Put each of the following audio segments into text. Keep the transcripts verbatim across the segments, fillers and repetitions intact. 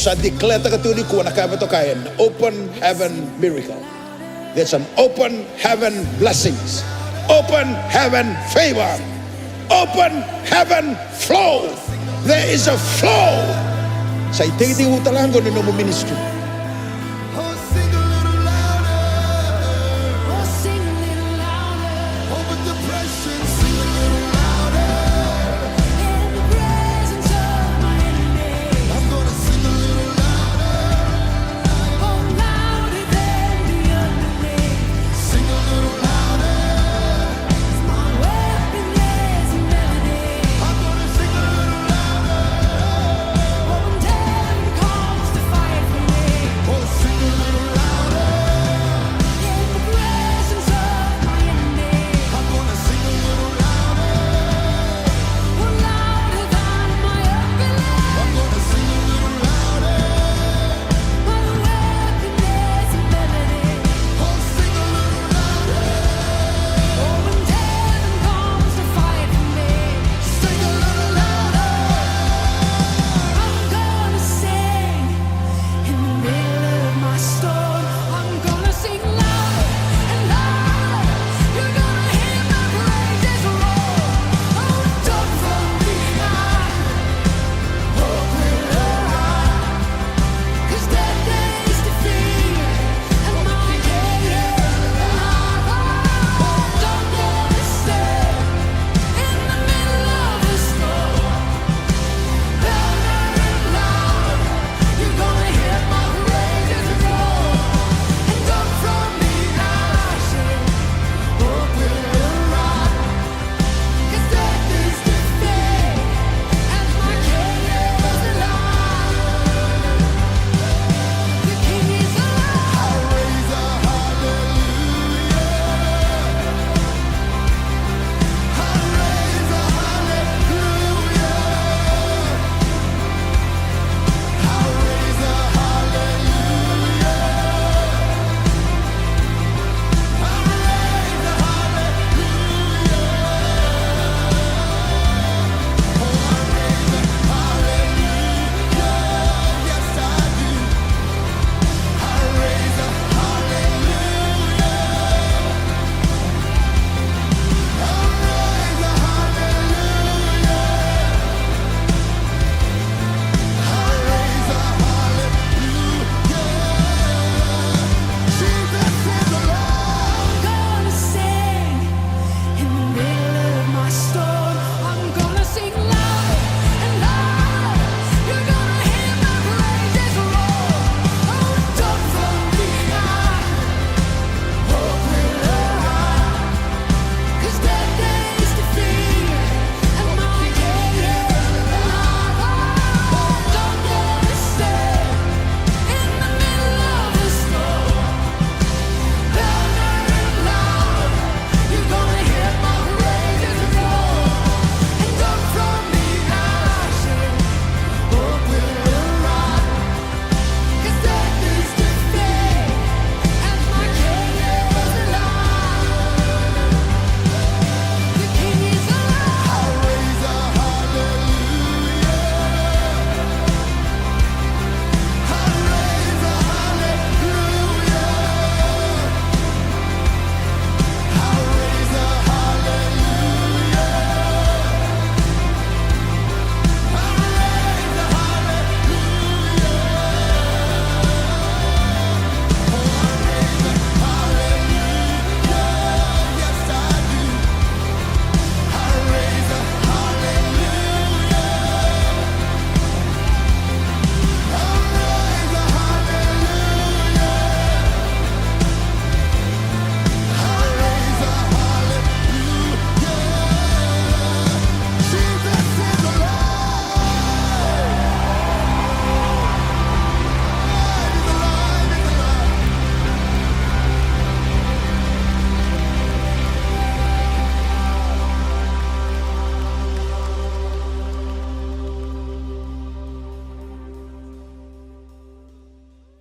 Sa declare-taka tiko nikua na ka e vakatokai na open heaven miracle. There's an open heaven blessings. Open heaven favor. Open heaven flow. There is a flow. Sa itekitekivu tale ga qo ni nomu ministry.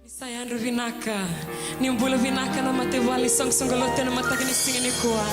Ni sa yadra vinaka. Ni bula vinaka na matavuvale, soqosoqo lotu ena mataka ni siga nikua.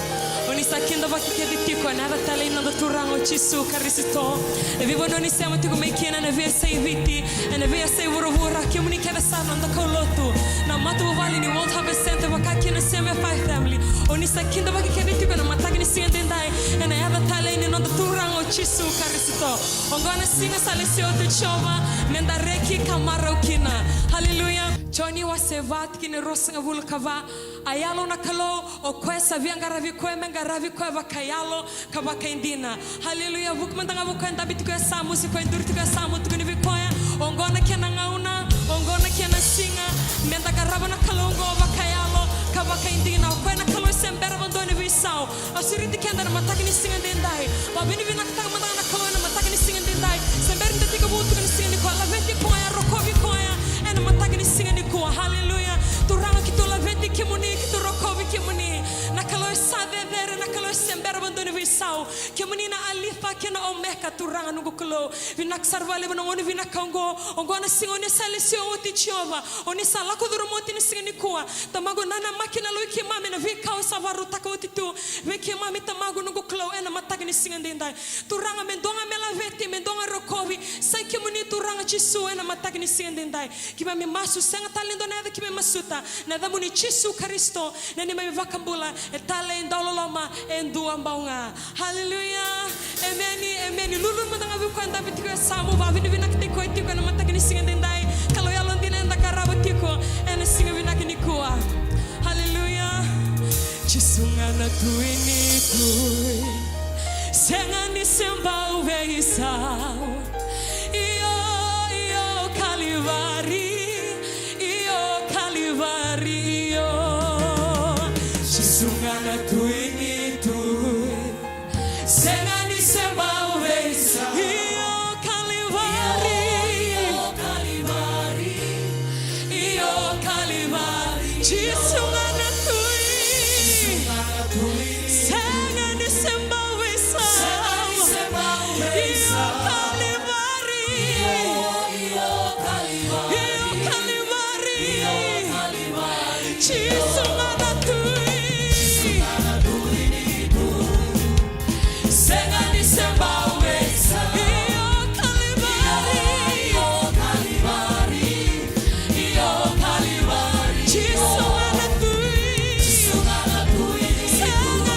O ni sa kidavaki kece tiko ena yaca talei ni noda Turaga o Jisu Karisito. Na veivanua ni sema tiko mai kina, na veiyasai Viti, ena veiyasai vuravura, kemuni kece sara na noda kaulotu, na matavuvale ni World Harvest Centre, vaka kina na C M F I family. O ni sa kidavaki kece tiko ena mataka ni siga edaidai ena yaca talei ni noda Turaga o Jisu Karisito. Oqo na siga sa lesia oti o Jiova meda reki ka marau kina. Haleluya. Joni wase va, tikina e ruasagavulu ka va. A Yalo na Kalou, o koya sa via qaravi koya me qaravi koya vakayalo ka vakaidina. Haleluya. Vuki mada ga vei koya e dabe tiko e yasamu, se koya e duri tiko e yasamu, tukuni vei koya, oqo na kena gauna, oqo na kena siga, meda qarava na Kalou oqo vakayalo ka vakaidina. O koya na Kalou e se bera vakadua ena veisau. Au sureti keda ena mataka ni siga edaidai. Vakavinavinakataka mada ga na Kalou ena mataka ni siga edaidai. Se bera ni da tekivu, tukuni ena siga nikua, laveti koya, rokovi koya ena mataka ni siga nikua. Haleluya. Turaga, keitou laveti kemuni, keitou rokovi kemuni. Na Kalou e sa cecere, na Kalou e se bera vakadua ena veisau. Kemuni na Alifa kei na Omeka, Turaga noqu Kalou. Vinaka sara vakalevu na gauna vinaka oqo. Oqo na siga o ni sa lesia oti, Jiova. O ni sa lako curuma oti ena siga nikua. Tamaqu, nanamaki na yaloi keimami ena veika o sa vakarautaka oti tu vei keimami, Tamaqu noqu Kalou, ena mataka ni siga edaidai. Turaga, me dua ga me laveti, me dua ga rokovi, sai kemuni, Turaga Jisu, ena mataka ni siga edaidai. Keimami masu, sega tale ni dua na yaca keimami masuta, na yacamuni Jisu Karisito, na neimami iVakabula, e talei, dauloloma, e dua bau ga. Haleluya. Emeni, emeni. Lululu mada ga vei koya e dabe tiko e yasamu, vakavinavinakataki koya tiko ena mataka ni siga edaidai. Kalou yalodina eda qarava tiko ena siga vinaka nikua. Haleluya. Jisu ga na Tui ni tui, sega ni se bau veisau. Io, io, Kalivari. Io, Kalivari, io. Jisu ga na Tui ni tui, sega ni se bau veisau. Io, Kalivari. Io, Kalivari. Io, Kalivari. Jisu ga na Tui, Jisu ga na Tui, sega ni se bau veisau. Sega ni se bau veisau. Io, Kalivari. Io, Kalivari. Io, Kalivari. Io, Kalivari. Jisu ga na Tui, Jisu ga na Tui ni tui, sega ni se bau veisau. Io, Kalivari. Io, Kalivari. Io, Kalivari. Jisu ga na Tui, Jisu ga na Tui ni tui, sega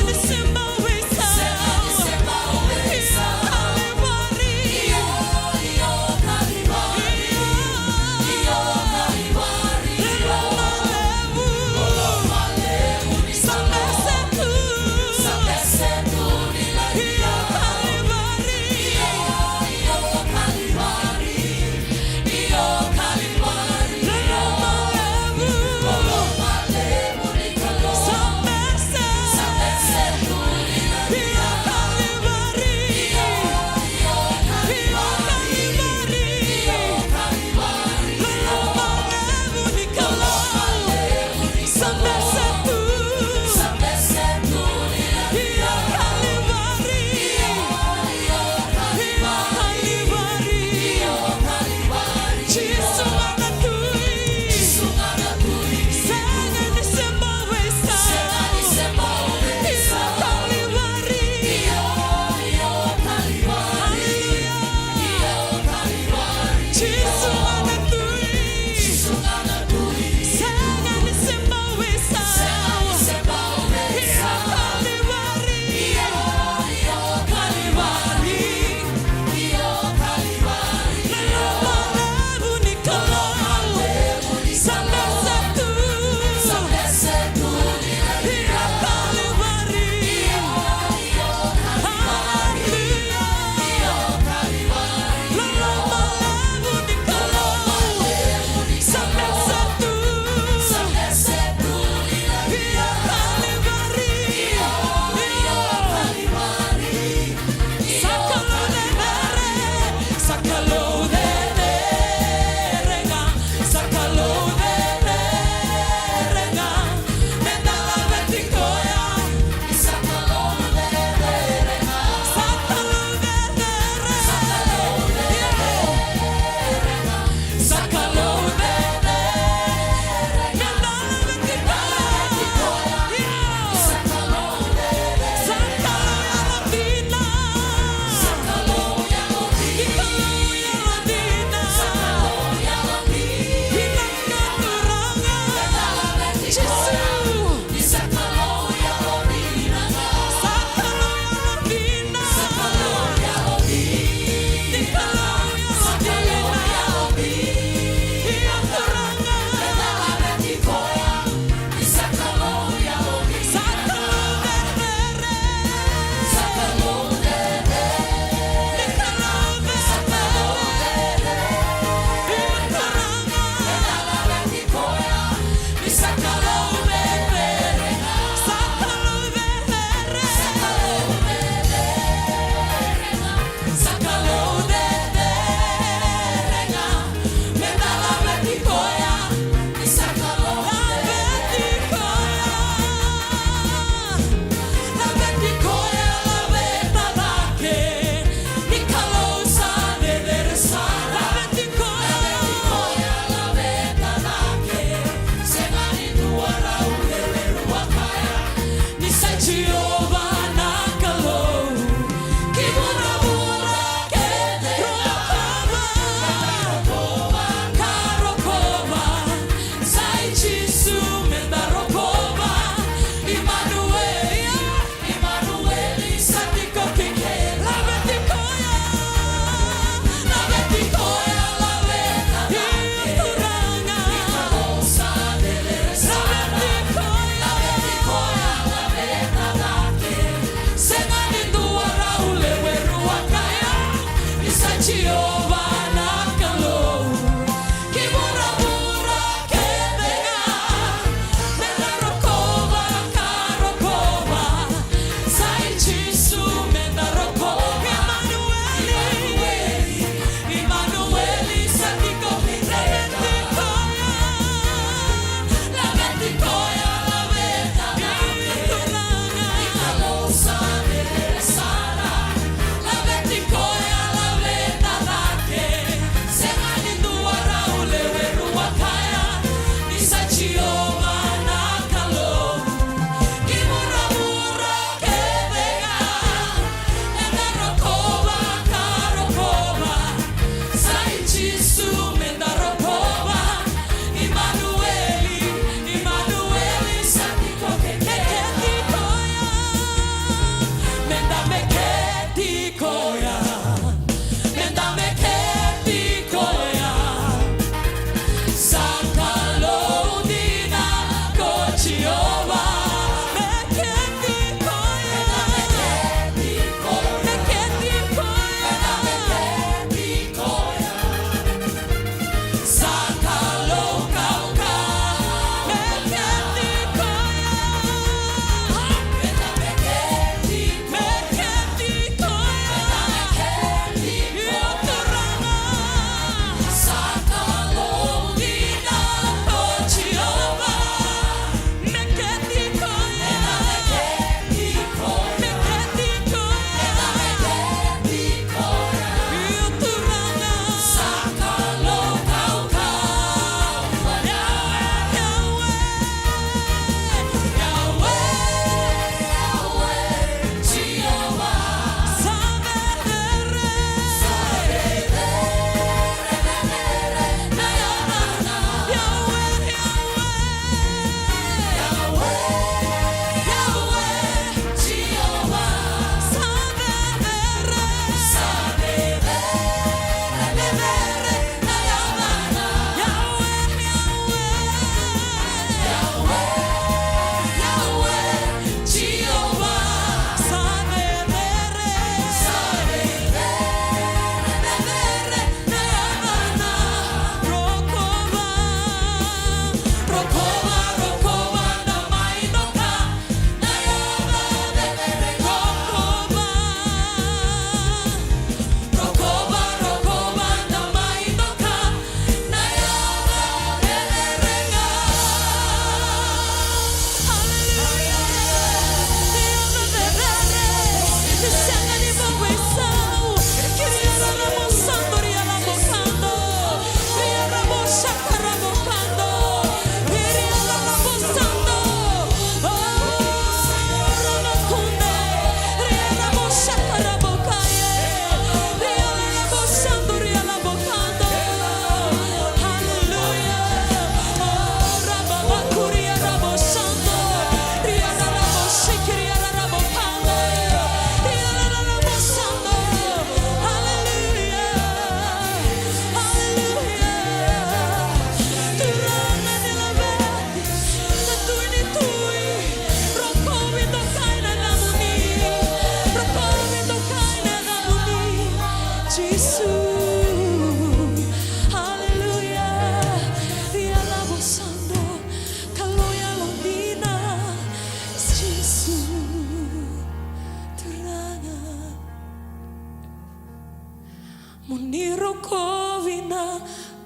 ni rokovi na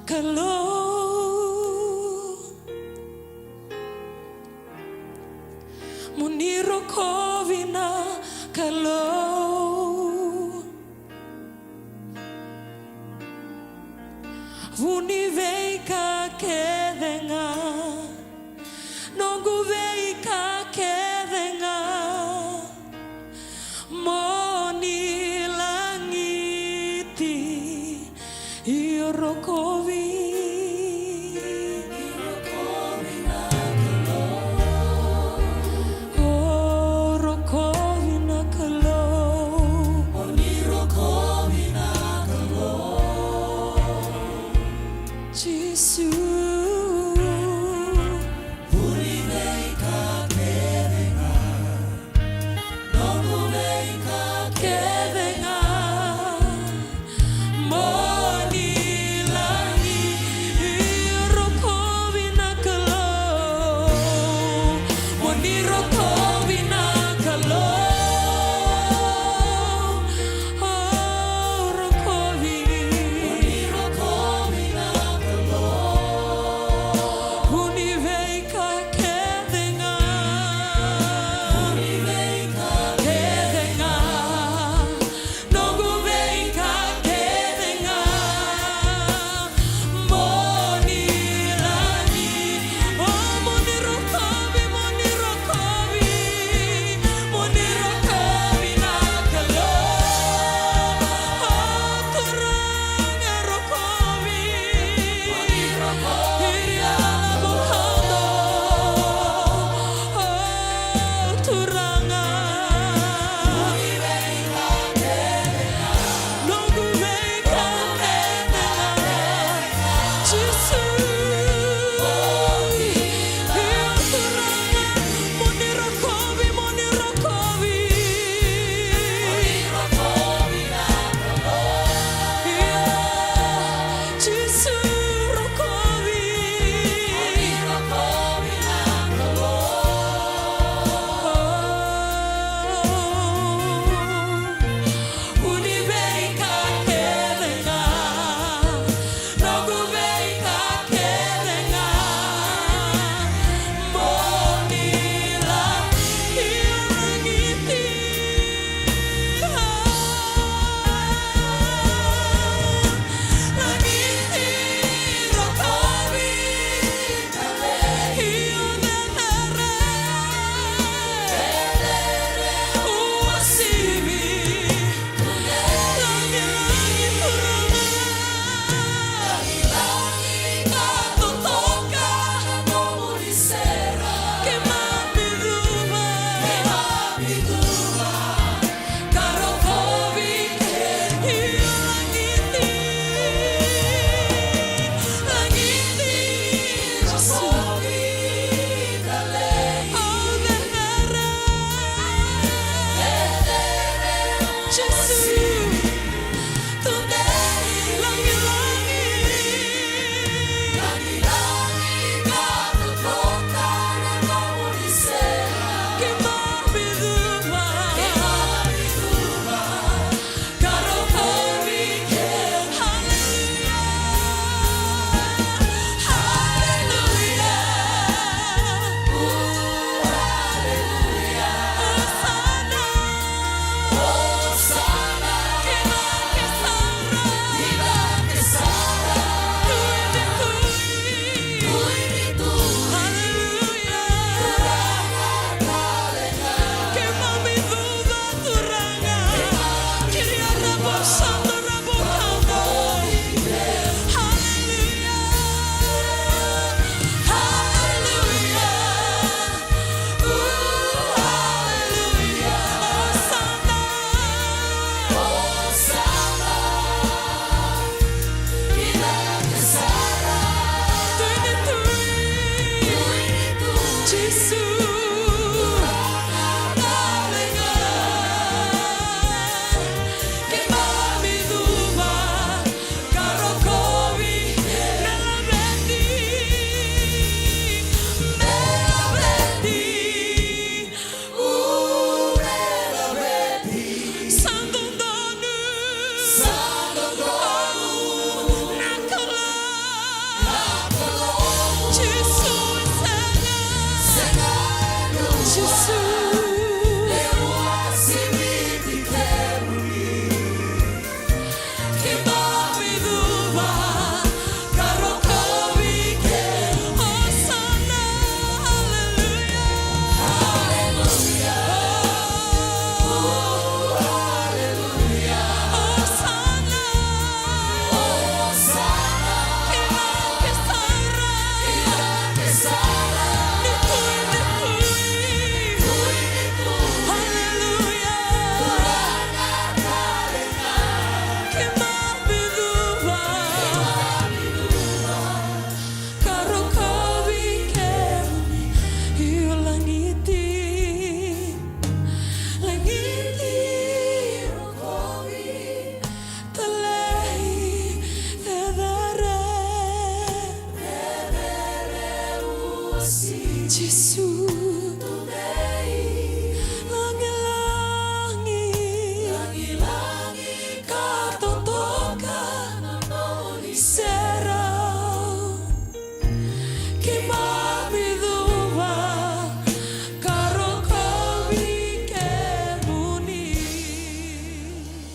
Kalou. Mo ni rokovi na Kalou. Vu ni veika kece ga, noqu veika kece ga, mo ni lagiti. Io rokovi. O rokovi na Kalou. Jisu.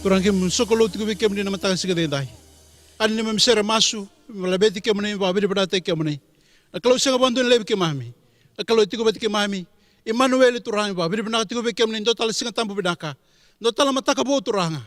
Turaga, keimami sokalou tiko vei kemuni na mataka ni siga edaidai. Ena neimami sere masu, me laveti kemuni, me vakavinavinakataki kemuni. Na Kalou sega vakadua ni laivi keimami. Na Kalou e tiko vata kei keimami. Imanueli, Turaga, me vakavinavinaka tiko vei kemuni, dua tale na Siga Tabu vinaka. Dua tale na mataka vou, Turaga.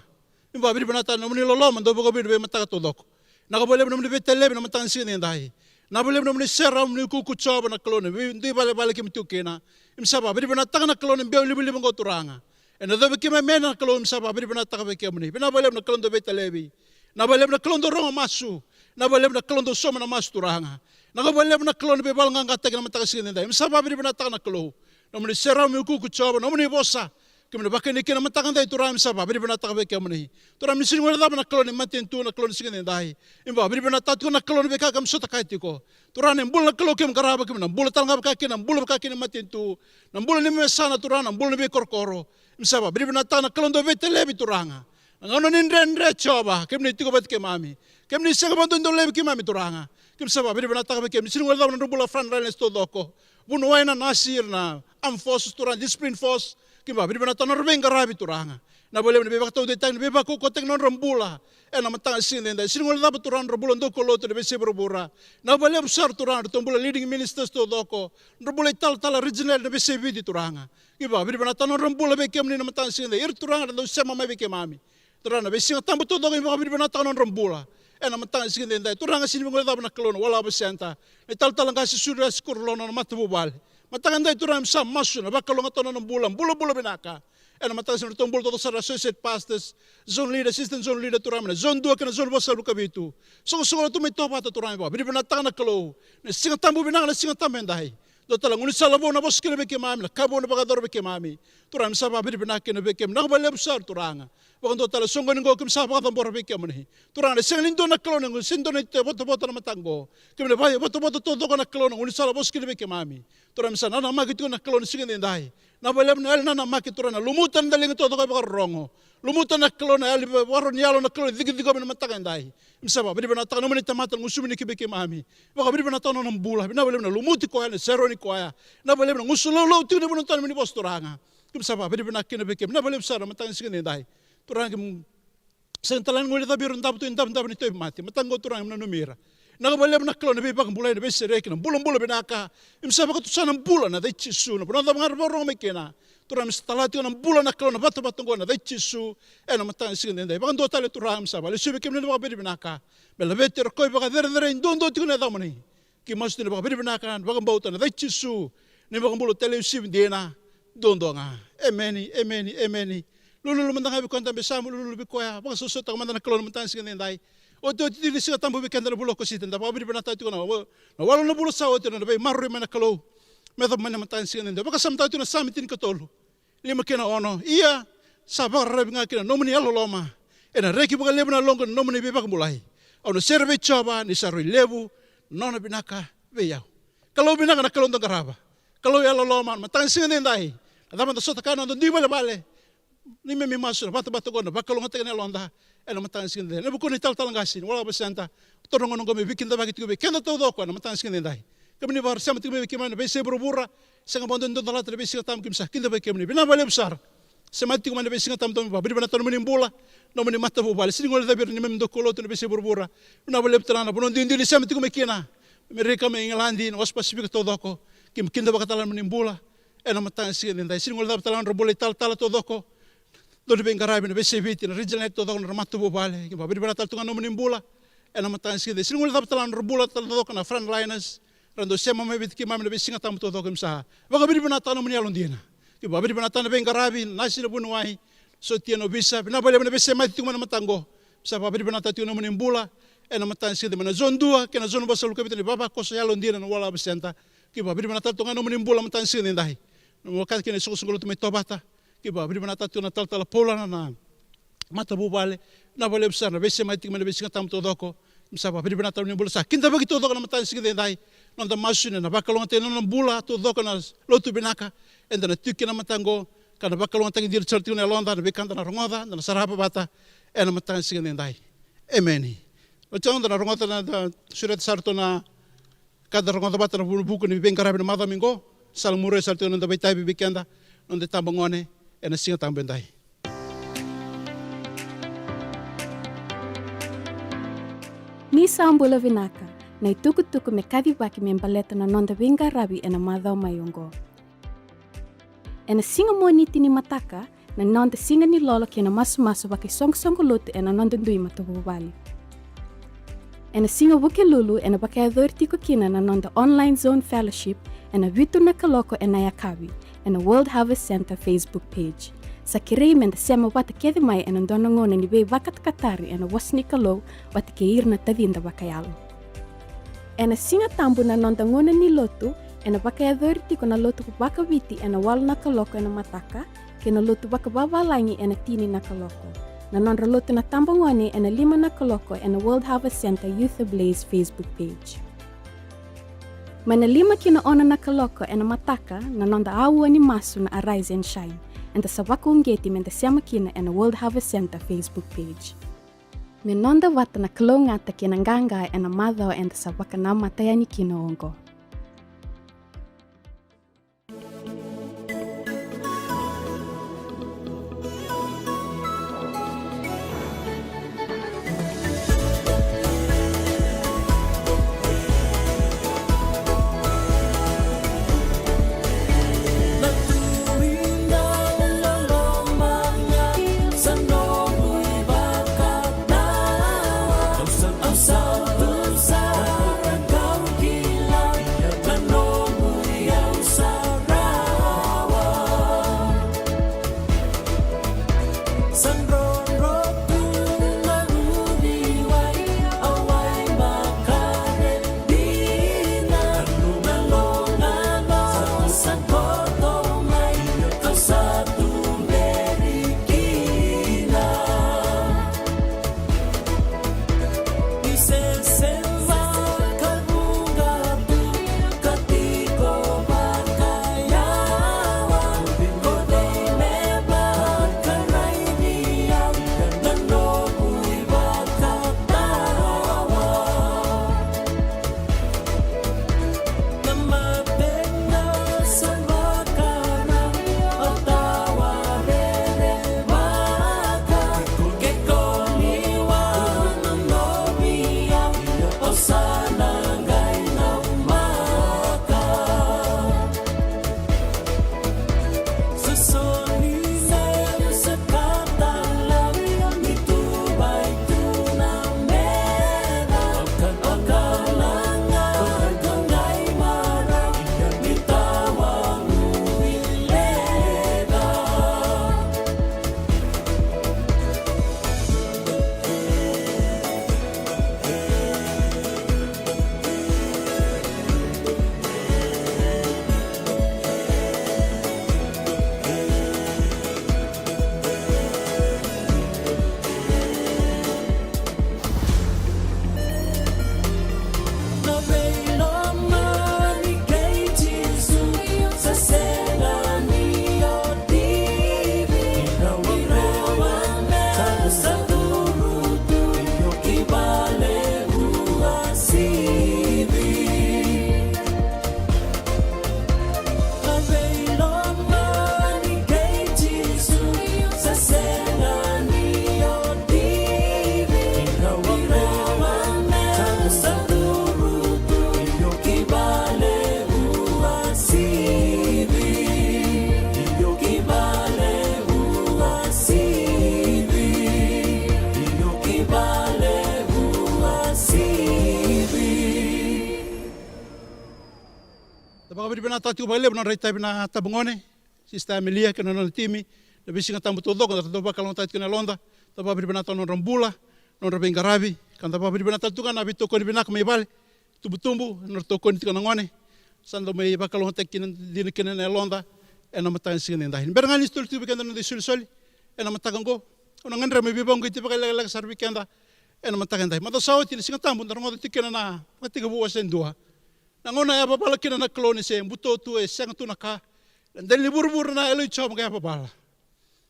Me vakavinavinakataka na nomuni loloma dau vakavinavinaka vei mataka taucoko. Vinaka vakalevu na nomuni veitalevi na mataka ni siga edaidai. Vinaka vakalevu na nomuni serau, nomuni ukuuku, Jiova na Kalou, na veivalevale keimami tiko kina. Keimami sa vakavinavinakataka na Kalou na biau livaliva oqo, Turaga. Ena yacovi keimami mai na Kalou, keimami sa vakavinavinakataka vei kemuni. Vinaka vakalevu na Kalou dau veitalevi. Vinaka vakalevu na Kalou dau rogo masu. Vinaka vakalevu na Kalou dau sauma na masu, Turaga. Vinaka vakalevu na Kalou na veivakayaloqaqataki na mataka ni siga edaidai. Keimami sa vakavinavinakataka na Kalou. Nomuni serau, nomuni ukuuku, Jiova, nomuni vosa. Keimami na vakani kina na mataka edaidai, Turaga, keimami sa vakavinavinakataka vei kemuni. Turaga, keimami sega ni guilecava na Kalou ni matanitu, na Kalou ni siga edaidai. Keimami vakavinavinakataka tiko na Kalou ni veika keimami sota kaya tiko. Turaga, na bula na Kalou keimami qarava, keimami na bula tale ga vaka kina, na bula vaka kina ni matanitu. Na bula ni mesana, Turaga, na bula ni veikorokoro. Keimami sa vakavinavinakataka na Kalou dau veitalevi, Turaga. Na gauna ni dredre, Jiova, kemuni tiko vata kei keimami. Kemuni sega vakadua ni dau laivi keimami, Turaga. Keimami sa vakavinavinakataka vei kemuni. Sega ni guilecava na nodra bula frontliners taucoko. Vuniwai, na nasi, na armed forces, Turaga, discipline force. Keimami vakavinavinakataka na nodra veiqaravi, Turaga. Vinaka vakalevu na veivakataudeitaki, na veivakaukauataki na nodra bula. Ena mataka ni siga edaidai. Sega ni guilecava, Turaga, na nodra bula daukaulotu, na veiyasai vuravura. Vinaka vakalevu sara, Turaga, na nodra bula leading ministers taucoko. Nodra bula italatala regional na veiyasai Viti, Turaga. Keimami vakavinavinakataka na nodra bula vei kemuni na mataka ni siga edaidai. Ira, Turaga, era dau sema mai vei keimami. Turaga, na vei Siga Tabu taucoko, keimami vakavinavinakataka na nodra bula. Ena mataka ni siga edaidai. Turaga, sega ni guilecava na Kalou na World Harvest Centre. Na italatala qase Suriasi Kurolono, na matavuvale. Mataka edaidai, Turaga, keimami sa masu, na vakalougatataka na nona bula, bulabula vinaka. Ena mataka ni siga, na neitou bula taucoko sara, associate pastors, zone leader, assistant zone leader, Turaga, mai na zone dua kei na zone vasagavulu ka vitu. Soqosoqo lotu mai Tovata, Turaga, vakavinavinakataka na Kalou. Na Siga Tabu vinaka, na Siga Tabu edaidai. Dua tale na gaunisala vou na vosa kina vei keimami, na ka vou na vakayacora vei keimami. Turaga, keimami sa vakavinavinaka kina vei kemuni. Vinaka vakalevu sara, Turaga. Vakadua tale, soqoni qo keimami sa vakacabora vei kemuni. Turaga, na sega ni dua na Kalou, na sega ni dua na ivotavota na mataka qo. Keimami na vakaivotavota taucoko na Kalou, na gaunisala vosa kina vei keimami. Turaga, keimami sa nanamaki tiko na Kalou ni siga edaidai. Vinaka vakalevu na yalo ni nanamaki, Turaga, na lumuta na daliga taucoko e vakarorogo. Lumuta na Kalou na yalo, vakarorogo ni yalo na Kalou ni cikecike mai na mataka edaidai. Keimami sa vakavinavinakataka na nomuni tamata na gusumuni ki vei keimami. Vakavinavinakataka na nona bula. Vinaka vakalevu na lumuti koya, na serauni koya. Vinaka vakalevu na gusu laulau tiko ni vanua tani nomuni vosa, Turaga. Keimami sa vakavinavinaka kina vei kemuni. Vinaka vakalevu sara na mataka ni siga edaidai. Turaga, keimami sega tale ga ni guilecavi ira na davo tu, idavodavo ni tauvimate. Mataka qo, Turaga, keimami nanumi ira. Vinaka vakalevu na Kalou na veivakabulai, na veisereki, na bulabula vinaka. Keimami sa vakatusa na bula ena yaca i Jisu. Na vanua cava ga era vakarorogo mai kina. Turaga, keimami sa tala tiko na bula na Kalou na vatavata qo ena yaca i Jisu. Ena mataka ni siga edaidai. Vakadua tale, Turaga, keimami sa vakalesuya vei kemuni na vakavinavinaka. Me laveti ira o koya, vakacerecerei duadua tiko na yacamuni. Keimami masu tiko ena vakavinavinaka, na vakabauta ena yaca i Jisu. Na iVakabula talei uasivi dina duadua ga. Emeni, emeni, emeni. Lululu mada ga vei koya dabe sa bau lululu vei koya. Vakasausauataka mada na Kalou na mataka ni siga edaidai. Otioti tiko ni Siga Tabu vei keda na vula o Okosita, da vakavinavinakataka tiko na wa-, na walu na vula sa oti na nona veimaroroi mai na Kalou. Me yacova mai na mataka ni siga edaidai. Vakasamataka tiko na Same tinikatolu, lima kei na ono. Ia, sa vakararavi ga ki na nomuni yalololoma. Ena reki vakalevu na yaloqu ena nomuni veivakabulai. Au na sere vei Jiova ni sa rui levu na nona vinaka vei au. Kalou vinaka na Kalou da qarava. Kalou yalololoma, na mataka ni siga edaidai. Na cava da sota kaya na noda dui valevale. Neimami masu na vatavata oqo, na vakalougatataki na yaloda. Ena mataka ni siga edaidai. Ena vuku ni talatala qase ni World Harvest Centre. Taura na gauna oqo me veikidavaki tiko vei keda taucoko ena mataka ni siga edaidai. Kemuni vakarusa mai tiko mai vei keimami na veiyasai vuravura. Sega vakadua ni dua na calata na vei Siga Tabu, keimami sa kidavaki kemuni. Vinaka vakalevu sara. Semati tiko mai na vei Siga Tabu, keimami vakavinavinakataka na nomuni bula, nomuni matavuvale. Sega ni guilecavi ira na neimami daukaulotu ena veiyasai vuravura. Vinaka vakalevu tale ga na vanua duidui ni sema tiko mai kina. Amerika, mai Igiladi, na wasa Pasifika taucoko. Keimami kidavaka tale na nomuni bula. Ena mataka ni siga edaidai. Sega ni guilecava tale ga na nodra bula italatala taucoko. Dau ni veiqaravi ena veiyasai Viti, na regional taucoko, na nodra matavuvale. Keimami vakavinavinakataka tale tu ga na nomuni bula. Ena mataka ni siga edaidai. Sega ni guilecava tale ga na nodra bula taucoko na frontliners. Ra dau sema mai vei keimami ena vei Siga Tabu taucoko, keimami sa vakavinavinakataka na nomuni yalodina. Keimami vakavinavinakataka na veiqaravi, na nasi, na vuniwai, sotia, na ovisa, vinaka vakalevu na veisemati tiko mai na mataka qo. Sa vakavinavinakataka tiko na nomuni bula ena mataka ni siga edaidai, mai na zone dua kei na zone vasagavulu ka vitu, na ivavakoso yalodina na World Harvest Centre. Keimami vakavinavinakataka tale tu ga na nomuni bula mataka ni siga edaidai. Na nomu vakataki na isoqosoqo lotu mai Tovata. Keimami vakavinavinakataka tiko na talatala Paula na matavuvale. Vinaka vakalevu sara na veisemati tiko mai na vei Siga Tabu taucoko. Keimami sa vakavinavinakataka na nomuni bula, sa kidavaki taucoko na mataka ni siga edaidai. Noda masu ni na vakalougatataki na nona bula taucoko ena lotu vinaka eda na tiko kina ena mataka qo, ka na vakalougatataki dina sara tiko na yaloda, na veika da na rogoca, da na sarava vata ena mataka ni siga edaidai. Emeni. Oti oqo da na rogoca, da na sureta sara tu na ka da rogoca vata ena vu-, vuku ni veiqaravi ena macawa mai qo. Sa na muria sara tiko na noda vakaitavi vei keda, noda itabagone ena Siga Tabu edaidai. Ni sa bula vinaka. Na itukutuku me kacivaki me baleta na noda veiqaravi ena macawa mai oqo. Ena siga Moniti ni mataka, na noda siga ni lolo kei na masumasu vakaisoqosoqo lotu ena noda dui matavuvale. Ena siga Vukelulu ena vakayacori tiko kina na noda Online Zone Fellowship ena vitu na kaloko ena yakavi ena World Harvest Centre Facebook page. Sa kerei meda sema vata kece mai ena dua na gauna ni veivakatakatari ena vosa ni Kalou vata kei ira na tacida vakayalo. Ena Siga Tabu na noda gauna ni lotu ena vakayacori tiko na lotu vakaviti ena walu na kaloko ena mataka, kei na lotu vakavavalagi ena tini na kaloko. Na nodra lotu na tabagone ena lima na kaloko ena World Harvest Centre Youth Ablaze Facebook page. Mai na lima ki na ono na kaloko ena mataka na noda aua ni masu na Arise and Shine. Eda sa vakauqeti meda sema kina ena World Harvest Centre Facebook page. Me noda vata na kalougata kei na qaqa ena macawa eda sa vakanamata yani kina oqo. Da vakavinavinakataka tiko vakalevu na nodra itavi na tabagone, Sista Amelia kei na nona timi, na veisiga tabu taucoko da dau vakalougatataka tiko na yaloda. Da vakavinavinakataka na nodra bula, na nodra veiqaravi, ka da vakavinavinakataka tiko ga na veitokoni vinaka mai vale, tubutubu, na nodra tokoni tiko na gone. Sa dau mai vakalougatataki kina, dina kina na yaloda ena mataka ni siga nidai. Ni bera ga ni soli tiko vei keda na noda isolisoli ena mataka oqo, au na gadreva meu veivakauqeti vakalekaleka sara vei keda ena mataka edai. Macawa sa oti ni Siga Tabu da rogoca tiko kina na Vakatekivu wase dua. Na gauna e yavavala kina na Kalou ni se buto tu, e sega tu na ka. Na dela ni vuravura na Yalo i Jiova qai yavavala.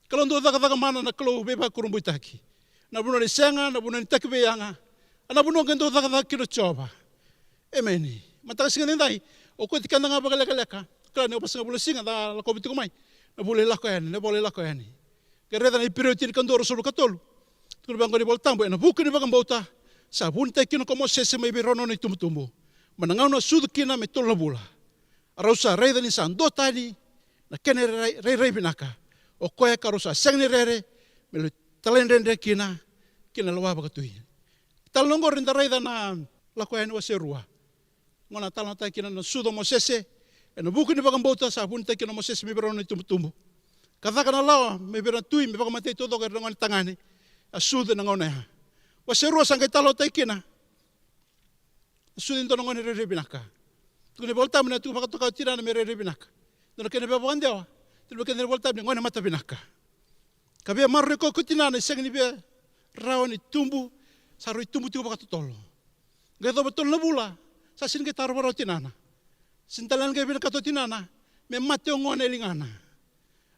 Kalou dau cakacaka mana, na Kalou veivakurabuitaki. Na vanua ni sega, na vanua ni takiveiyaga, a na vanua qai dau cakacaka kina o Jiova. Emeni. Mataka siga nidai, au kauti keda ga vakalekaleka. Kila ni o vasagavulu na siga da lakova tiko mai na vula i Lako Yani, na ivola i Lako Yani. Qai raica na Iperiu tinikadua, ruasagavulu ka tolu. Tukuna vaqo na iVola Tabu, ena vuku ni vakabauta Sa vunitaki kina ko Mosese mai vei rau na nona itubutubu, mai na gauna a sucu kina me tolu na vula. A rau sa raica ni sa duatani na kena rai- rairai vinaka, o koya ka rau sa sega ni rere me lai talaidredre kina ki na lewa vakatui. Tale na oqori da raica na Lako Yani wase rua. Gona talanoataki kina na sucu o Mosese, ena vuku ni vakabauta sa vunitaki kina o Mosese mai vei rau na itubutubu, ka caka na lawa mai vei ira na tui me vakamatei taucoko ira na gone tagane a sucu ena gauna ya. Wase rua sa qai talanoataki kina na sucu e dua na gone rairai vinaka. Tukuna na iVolatabu ni a tu vakatoka o tinana me rairai vinaka. Dua na kena veivakadewa, tukuna vei keda na iVolatabu ni gone mata vinaka. Ka via maroroi koya ko tinana, e sega ni via rawa ni tubu, sa rui tubu tiko vakatotolo. Qai yacova tolu na vula, sa sega ni qai tarova rawa o tinana. Sega tale ni qai vinakata o tinana me mate o gone e ligana.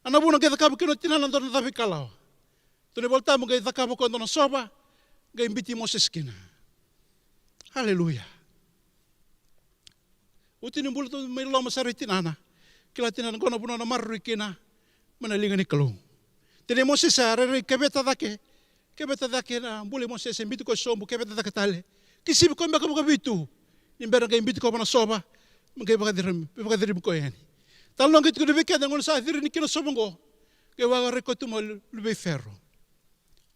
A na vuna qai cakava kina o tinana dua na cavikalawa. Tukuna na iVolatabu qai cakava o koya dua na sova, qai biuti Mosese kina. Aleluya. Oti ni bula tu mai loma sara i tinana, kila tinana qo na vanua na maroroi kina mai na liga ni Kalou. Tinai Mosese a rairai keveta cake, keveta cake na bula i Mosese, biuti koya sobu, keveta cake tale. Kisivi koya beka vakavitu ni bera qai biuti koya va na sova, me qai vakaciri- me vakacirivi koya yani. Talanoa qai tukuna vei keda, na gauna sa cirini kina na sova oqo, qai warai koya tu mai luvei Fero.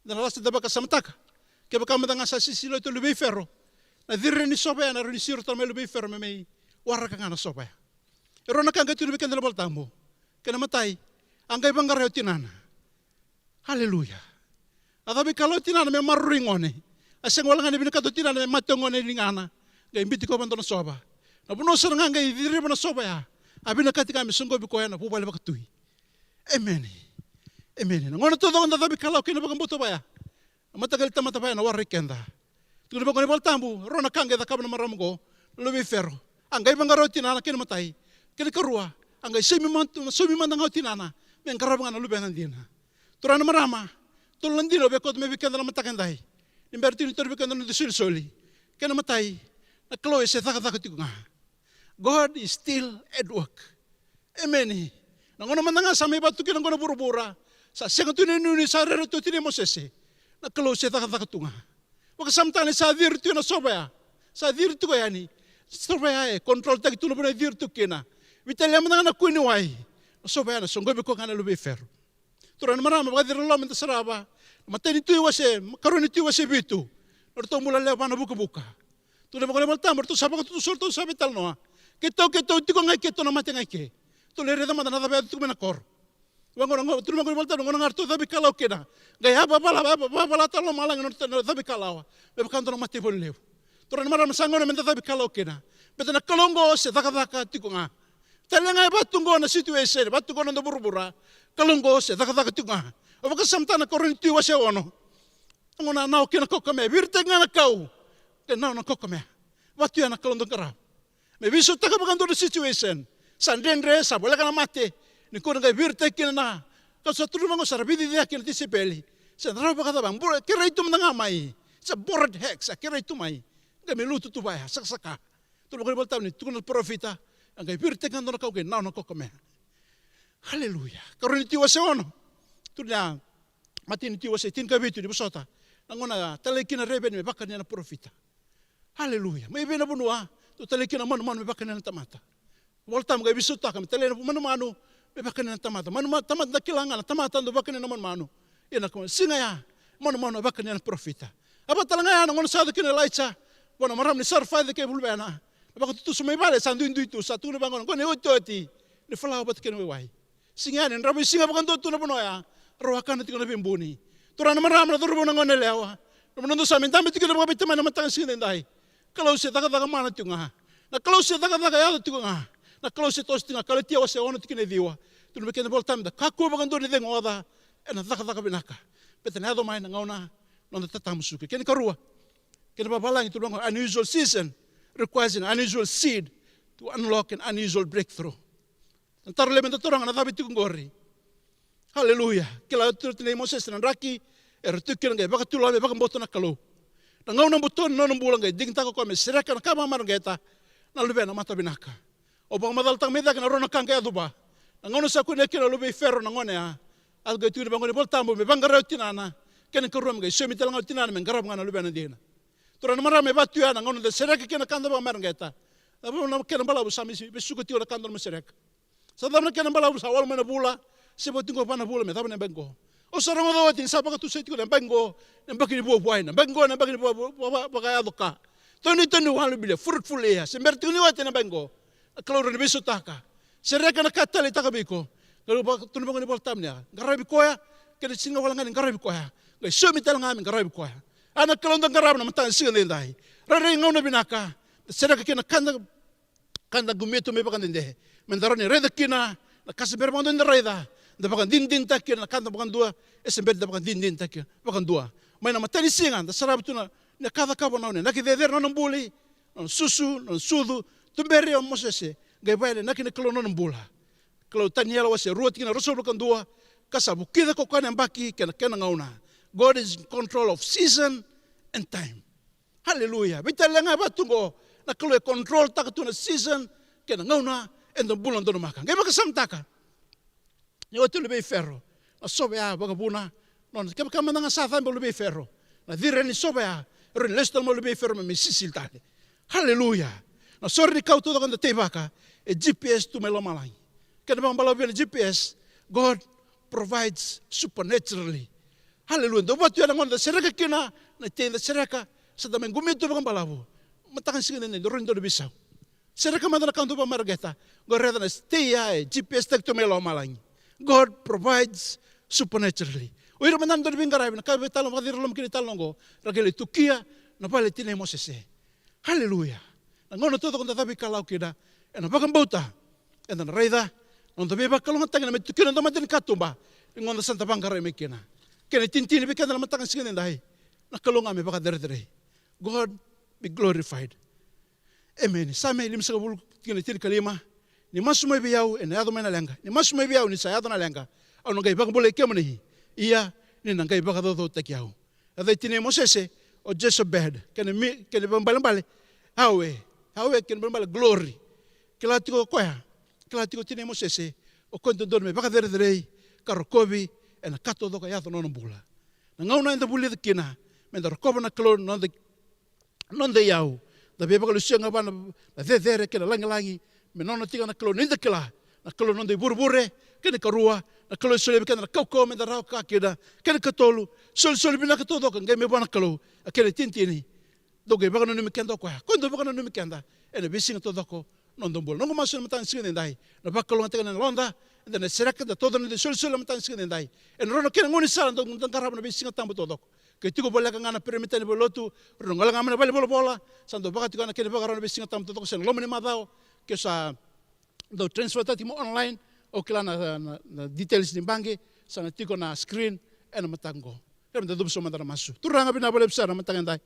Da na lasa da vakasamataka, kevaka mada ga sa sisila oti o luvei Fero, na ciri ni sova ya na rawa ni siro tale mai luvei Fero me mai waraka ga na sova ya. E rua na ka qai tukuna vei keda na iVolatabu. Kena imatai, a qai vaqarai o tinana. Aleluya. A cavikalawa o tinana me maroroi gone. A sega wale ga ni vinakata o tinana me mate o gone e ligana, qai biuti koya va dua na sova. Na vanua sara ga qai ciriva na sova ya, a vinakati ga me soqovi koya na vuvale vakatui. Emeni. Emeni. Na gauna taucoko da cavikalawa kina vakabauta vaya, na mataqali tamata vaya na warai keda. Tukuna vaqo na iVolatabu, rua na ka qai cakava na marama oqo, na luvei Fero. A qai vaqarai o tinana, kena imatai. Kena ikarua, a qai saumi mad- saumi mada ga o tinana me qarava ga na luvena dina. Turaga, na marama, tolu na dina au via kauta mai vei keda na mataka edai, ni bera tiko ni tauri vei keda na noda isolisoli. Kena imatai, na Kalou e se cakacaka tiko ga. God is still at work. Emeni. Na gauna mada ga sa mai vatu kina qo na vuravura, sa sega tu ni nuinui, sa rere tu o tinai Mosese, na Kalou se cakacaka tu ga. Vakasamataka ni sa ciri tu na sova ya. Sa ciri tu yani. Sova ya e control taki tu na vanua e ciri tu kina. Veitalia mada ga na kua ni wai, na sova ya na soqovi koya ga na luvei Fero. Turaga, na marama, vakaciri loma, da sarava na imatai ni Tui wase, karua ni Tui wase vitu. Na nodratou bula lewe va na vukavuka. Tukuna vaqo na iVolatabu, ratou sa vakatutusa, ratou sa veitalanoa. Keitou, keitou tiko ga i ke, tou na mate ga i ke. Tou lai raica mada na cava e yaco tiko mai na koro. Vaqo na, tukuna vaqo na iVolatabu, na gauna ga ratou cavikalawa kina, qai yavavala, yavavala tale lomalagi na nodratou cavikalawa, me vaka dua na mataivalu levu. Turaga, na marama, sa gauna meda cavikalawa kina. Baleta na Kalou oqo se cakacaka tiko ga. Tale ga e vatu oqo na situation, vatu oqo na noda vuravura, Kalou oqo se cakacaka tiko ga. Au vakasamataka na karua ni Tui wase ono. Na gauna a nawa kina na kaukamea, viritaki ga na kau, qai nawa na kaukamea. Vatu ya na Kalou dau qarava. Me veisautaka vakadua na situation. Sa dredre, sa voleka na mate. Nikua na qai viritaki kina na, ka sa tukuna vaqo, sa ra veiciciyaki na tisaipeli. Sa na rawa vakacava, bure, kerei tu mada ga mai. Sa bore hex, sa kerei tu mai. Qai mai lutu tu vaya, sakasaka. Tukuna vaqo na iVolatabu ni tukuna na parofita, a qai viritaki ga dua na kau qai nawa na kaukamea. Aleluya. Karua ni Tui wase ono. Tukuna na imatai ni Tui wase tinikavitu, ni vosota. Na gauna a talai kina na reveni me vakania na parofita. Aleluya. Mai vei na vanua dau talai kina na manumanu me vakania na tamata? Volatabu qai veisautaka me talai na manumanu me vakania na tamata. Manumanu, tamata da kila ga na tamata dau vakania na manumanu. Ia na siga ya, manumanu a vakania na parofita. A vaka tale ga ya na gauna sa yaco kina o Ilaija vua na marama ni Sarefati kei luvena. Na vakatutusa mai vale sa duidui tu, sa tukuna vaqo, qo na iotioti ni falawa vata kei na waiwai. Siga yani, drava ni siga vakadua tu na vanua ya, rau a kana tiko na veibuni. Turaga, na marama, na cauravou, na goneyalewa, na vanua dou sa mai dabe tiko kina vakaveitamani ena mataka ni siga edaidai. Kalou se cakacaka mana tiko ga. Na Kalou se cakacaka yaco tiko ga. Na Kalou se toso tiko ga. Kalatia wase ono tikina e ciwa. Tukuna vei keda na iVolatabu da kakua vakadua ni cegu oca ena cakacaka vinaka, baleta na yaco mai na gauna na noda tatamusuki. Kena ikarua, kena vavalagi, tukuna vaqo, unusual season requires an unusual seed to unlock an unusual breakthrough. Na taro levu meda taroga, na cava e tiko qori? Aleluya. Kila tu o tinai Mosese na draki era tu kina, qai vakatulewa me vakabauta na Kalou. Na gauna buto ni nona bula qai digitaka o koya me sereka na ka vakamareqeta na luvena mata vinaka. Au vakamacalataka mai cake na rua na ka qai yaco vua. Na gauna sa kunea kina na luvei Fero na gone ya, a qai tukuna vaqo na iVolatabu me vaqarai o tinana. Kena ikarua, me qai saumi tale ga o tinana me qarava ga na luvena dina. Turaga, na marama, e vaka tu ya na gauna da sereka kina na ka da vakamareqeta. Na cava na kena balavu sa mai vesuka tiko na ka da na sereka? Sa cava na kena balavu? Sa walu mai na vula, se vaka tiko va na vula me cava na yabaki qo. Au sa rogoca oti ni sa vakatusai tiko na yabaki qo na yabaki ni vuavuai, na yabaki qo na yabaki ni vua-, vua-, vua-, vakayaco ka. Twenty twenty-one will be a fruitful year. Se bera tiko ni oti na yabaki qo, na Kalou rawa ni veisautaka. Sereka na ka e taleitaka vei iko. Kalou vaka, tukuna vaka na iVolatabu ni a qaravi koya, kei na siga wale ga ni qaravi koya, qai saumi tale ga me qaravi koya. A, na Kalou da qarava na mataka ni siga edaidai. Rairai gauna vinaka da sereka kina na ka da, ka da qumia tu me vakadede, me da rawa ni raica kina na ka sa bera vakadua ni da raica, da vakadinadinataka kina na ka da vakadua e se bera ni da vakadinadinataka kina vakadua. Mai na mataka ni siga da sarava tu na, na ka cakava na nona inaki cecere, na nona buli, na nona susu, na nona sucu. Tuberi o Mosese, qai vaya na inaki ni Kalou na nona bula. Kalou, Taniela wase rua tikina ruasagavulu ka dua, ka sa vukica ko koya na yabaki kei na kena gauna. God is in control of season and time. Hallelujah. Veitalia ga e vaka tu qo, na Kalou e controltaka tu na season kei na gauna eda bula donumaka. Qai vakasamataka. Ni oti luvei Fero na sova ya vakavuna. Nona, kevaka mada ga sa cabe o luvei Fero, na ciri ni sova ya, e rawa ni lesu tale mai o luvei Fero me, me sisili tale. Hallelujah. Na sore ni kau taucoko eda teivaka e G P S tu mai lomalagi. Kena vakabalavu vei na G P S, God provides supernaturally. Hallelujah. Dau vaka tu ya na gauna da sereka kina na itei da sereka, sa da mai qumia tu vakabalavu. Mataka ni siga edaidai da rawa ni dua na veisau. Sereka mada na ka dau vakamareqeta. Qo raica na itei ya e G P S taki tu mai lomalagi. God provides supernaturally. O ira mada na dau ni veiqaravi, na ka vei tale na vakaciri loma kina i tale na oqo, ra qai lai tukia na vale tinai Mosese. Hallelujah. Na gauna taucoko da cavuikalawa kina ena vakabauta, eda na raica na noda veivakalougatataki na mai tukia na noda mata ni katuba. Ni gauna sa da vaqarai mai kina. Kena itinitini vei keda na mataka ni siga edaidai, na Kalou ga me vakacerecerei. God be glorified. Emeni. Same limasagavulu, tikina tinikalima. Ni masu mai vei au, ena yaco mai na leqa. Ni masu mai vei au, ni sa yaco na leqa, au na qai vakabulai kemuni. Ia, ni na qai vakacaucautaki au. A cei tinai Mosese? O Josebed. Kena mi-, kena vakaibalebale, Yawe. Yawe, kena vakaibalebale, glory. Kila tiko o koya, kila tiko tinai Mosese, o koya dodonu me vakacerecerei ka rokovi ena ka taucoko e yaco na nona bula. Na gauna eda vulica kina meda rokova na Kalou na noda, noda iyau, da veivakalesui ga vua na, na cecere kei na lagilagi, me nona tiko na Kalou ni da kila na Kalou na noda ivurevure, kei na ikarua, na Kalou e solia vei keda na kaukauwa meda rawa ka kina, kei na ikatolu, solisoli vinaka taucoko qai mai vua na Kalou. A kena itinitini, dau qai vakananumi keda o koya. Koya dau vakananumi keda ena veisiga taucoko na noda bula. Noqu masu ena mataka ni siga edaidai, na vakalougatataki na yaloda, eda na sereka, da tauca na noda isolisoli ena mataka ni siga edaidai. Ena rua na kena gaunisala da, da qarava na veisiga tabu taucoko. Ke tiko voleka ga na perimita ni valenilotu, rau na gole ga mai na valenivolavola, sa dau vaka tiko na kena ivakarau na veisiga tabu taucoko se na loma ni macawa. Ke sa dau transfer tiko mai online, au kila na, na, na details ni baqe, sa na tiko na screen ena mataka qo. Keimami na cuva sobu mada ena masu. Turaga, vinaka vakalevu sara ena mataka edai.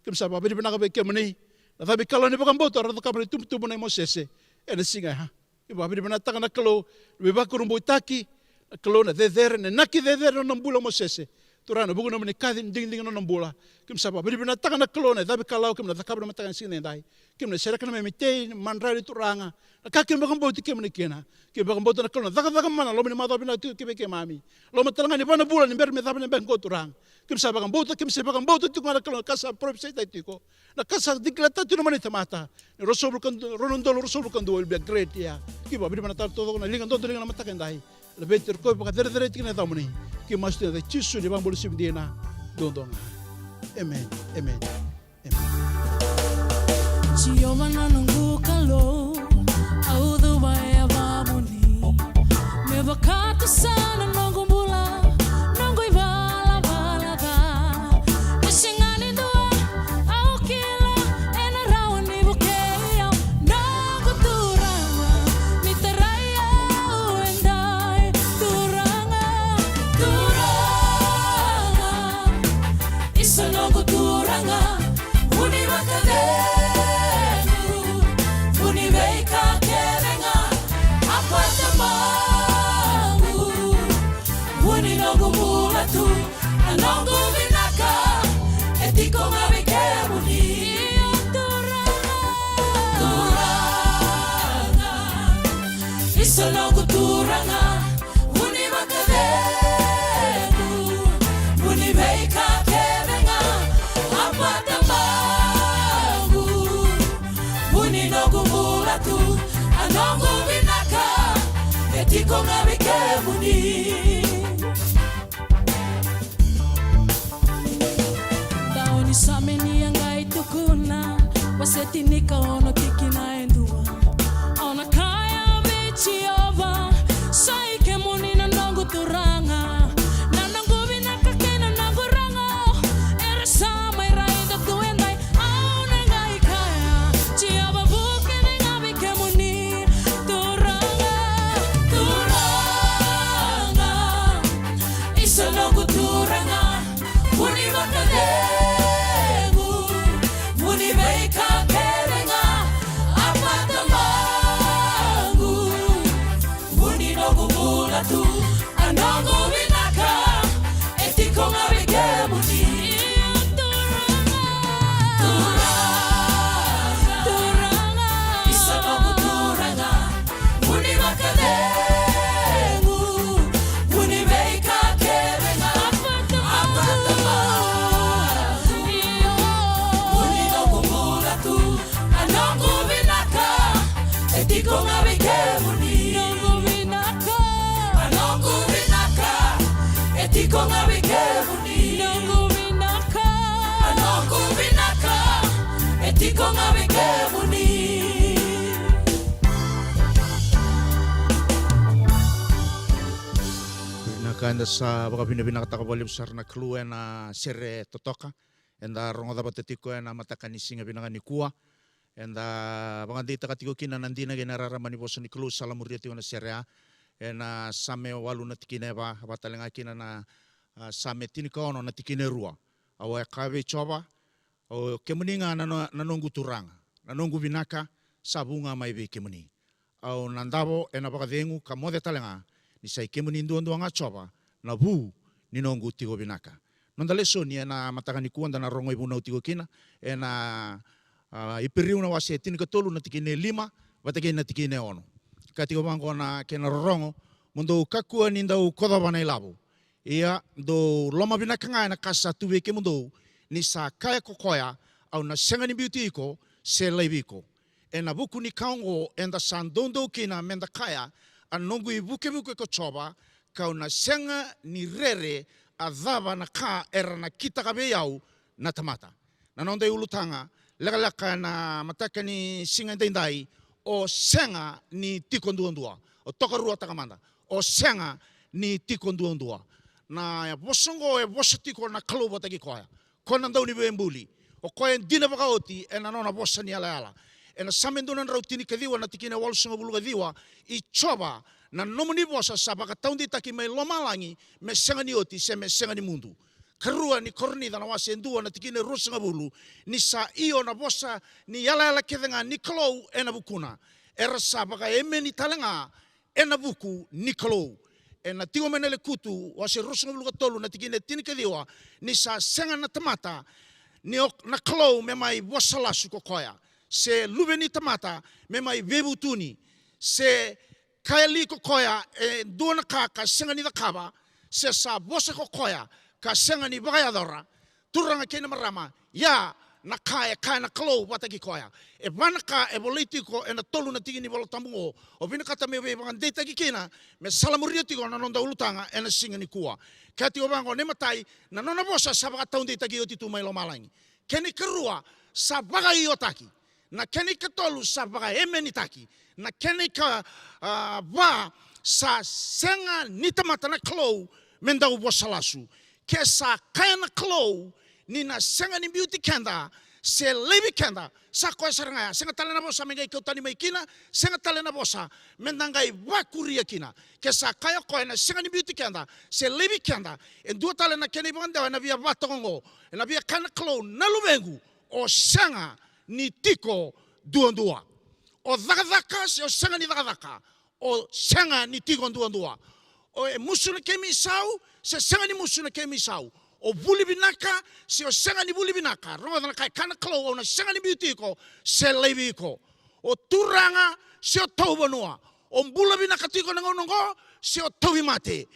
Keimami sa vakavinavinaka vei kemuni na cavuikalawa ni vakabauta era cakava na itubutubu nei Mosese ena siga ya. Keimami vakavinavinakataka na Kalou na veivakurabuitaki, na Kalou na cecere, na inaki cecere na nona bula o Mosese. Turaga, ena vuku ni nomuni kaci ni digidigi na nona bula. Keimami sa vakavinavinakataka na Kalou na cavuikalawa keimami na cakava ena mataka ni siga edai. Keimami na sereka na neimami tei, madrai, Turaga. Na ka keimami vakabauti kemuni kina. Keimami vakabauta na Kalou na cakacaka mana, loma ni macawa vinaka tiko vei keimami. Loma tale ga ni va na vula ni bera me cava na yabaki qo, Turaga. Keimami sa vakabauta, keimami sa vakabauta tiko ga na Kalou na ka sa parofisaitaki tiko. Na ka sa dikilataki tiko na mani tamata. Ni ruasagavulu ka dua, rua na udolu ruasagavulu ka dua will be a great year. Keimami vakavinavinakataka taucoko na liga, dodoliga ena mataka edai. Laveti, rokovi, vakacerecerei tiko na yacamuni. Keimami masu tiko ena yaca i Jisu na iVakabula sivia dina duadua ga. Emeni. Emeni. Emeni. Jiova na noqu Kalou, au cuva e yavamuni. Me vakataka na noqu bula, noqu ivalavala ca. E sega ni dua au kila ena rawa ni vukei au. Noqu Turaga, ni tarai au edai, Turaga, Turaga. Isa noqu Turaga, vu ni vakacegu, vu ni veika kece ga a patamamu, vu ni noqu bula tu, a noqu vinaka e tiko ga vei kemuni. Turaga, Turaga, isa noqu Turaga, vu ni vakacegu, vu ni veika kece ga a patamamu, tiko ga vei kemuni. Dau ni Same ni a qai tukuna, wase tinikaono tikina e dua. Au na kaya vei Jiova, sa i kemuni na noqu Turaga, na noqu vinaka kei na noqu rogo, era sa mai raica tu edai. Au na qai kaya, Jiova, vuki cei ga vei kemuni, Turaga, Turaga, isa noqu Turaga, vu ni vakacegu, vu ni veika kece ga, a vata maqu, vu ni noqu bula tu, a noqu vinaka e tiko ga vei kemuni. Turaga, Turaga, Turaga, isa noqu Turaga, vu ni vakacegu, vu ni veika kece ga, a vata maqu, vu ni noqu bula tu, a noqu vinaka e tiko ga vei kemuni. Noqu vinaka, a noqu vinaka e tiko ga vei kemuni. Noqu vinaka, a noqu vinaka e tiko ga vei kemuni. Vinaka, eda sa vakavinavinakataka vakalevu sara na Kalou ena sere totoka eda rogoca vata tiko ena mataka ni siga vinaka nikua. Eda vakadeitaka tiko kina na dina kei na rarama ni vosa ni Kalou, sa lamuria tiko na sere ya ena Same walu na tikina e va, vata tale ga kina na, a, Same tinikaono na tikina e rua. Au a kaya vei Jiova, o kemuni ga na no-, na noqu Turaga, na noqu vinaka sa vu ga mai vei kemuni. Au na davo ena vakacegu ka moce tale ga ni sa i kemuni duadua ga, Jiova, na vu ni noqu tiko vinaka. Noda lesoni ena mataka nikua da na rogo ivunau tiko kina ena, a, Iperiu na wase tinikatolu na tikina e lima vata kei na tikina e ono. Ka tiko vaqo na kena rorogo: Mo dou kakua ni dau kocova na ilavo, ia dou lomavinaka ga ena ka sa tu vei kemudou, ni sa kaya ko koya, au na sega ni biuti iko se laivi iko. Ena vuku ni ka oqo eda sa doudou kina meda kaya, a noqu ivukevuke ko Jiova, kau na sega ni rere a cava na ka era na kitaka vei au na tamata. Na noda iulutaga lekaleka ena mataka ni siga edaidai, o sega ni tiko duadua. O tokaruataka mada, o sega ni tiko duadua. Na vosa oqo e vosa tiko na Kalou vata kei koya. Ko na Dauniveibuli, o koya e dina vakaoti ena nona vosa ni yalayala. Ena Same dua na drau tinikaciwa na tikina e walusagavulu ka ciwa, i Jiova, na nomuni vosa sa vakataudeitaki mai lomalagi, me sega ni oti se me sega ni mudu. Karua ni Korinica na wase dua na tikina e ruasagavulu, ni sa io na vosa ni yalayala kece ga ni Kalou ena vukuna, era sa vakaemeni tale ga ena vuku ni Kalou. Ena Tiko mai na Lekutu wase ruasagavulu ka tolu na tikina e tinikaciwa, ni sa sega na tamata ni o, na Kalou me mai vosa lasu ko koya, se luve ni tamata me mai veivutuni, se kaya li ko koya e dua na ka ka sega ni cakava, se sa vosa ko koya ka sega ni vakayacora. Turaga kei na marama, ia na ka e kaya na Kalou vata kei koya. E va na ka e volai tiko ena tolu na tiki ni Vola Tabu oqo, o vinakata meu veivakadeitaki kina, me salamuria tiko na noda ulutaga ena siga nikua. Kaya tiko vaqo: Na imatai, na nona vosa sa vakataudeitaki oti tu mai lomalagi. Kena ikarua, sa vakaiotaki. Na kena ikatolu, sa vakaemenitaki. Na kena ika, a, va, sa sega ni tamata na Kalou me dau vosa lasu. Ke sa kaya na Kalou ni na sega ni biuti keda se laivi keda, sa koya sara ga ya. Sega tale na vosa me qai kau tani mai kina, sega tale na vosa me da qai vakuria kina. Ke sa kaya o koya na sega ni biuti keda se laivi keda, e dua tale na kena ivakadewa ena via vatoka oqo. Ena via kaya na Kalou, na luvequ, o sega ni tiko duadua. O cakacaka se o sega ni cakacaka, o sega ni tiko duadua. O e musu na kemi isau se sega ni musu na kemi isau. O vuli vinaka se o sega ni vuli vinaka, rogoca na ka e kaya na Kalou, au na sega ni biuti iko se laivi iko. O turaga se o tauvanua, o bula vinaka tiko na gauna oqo se o tauvimate.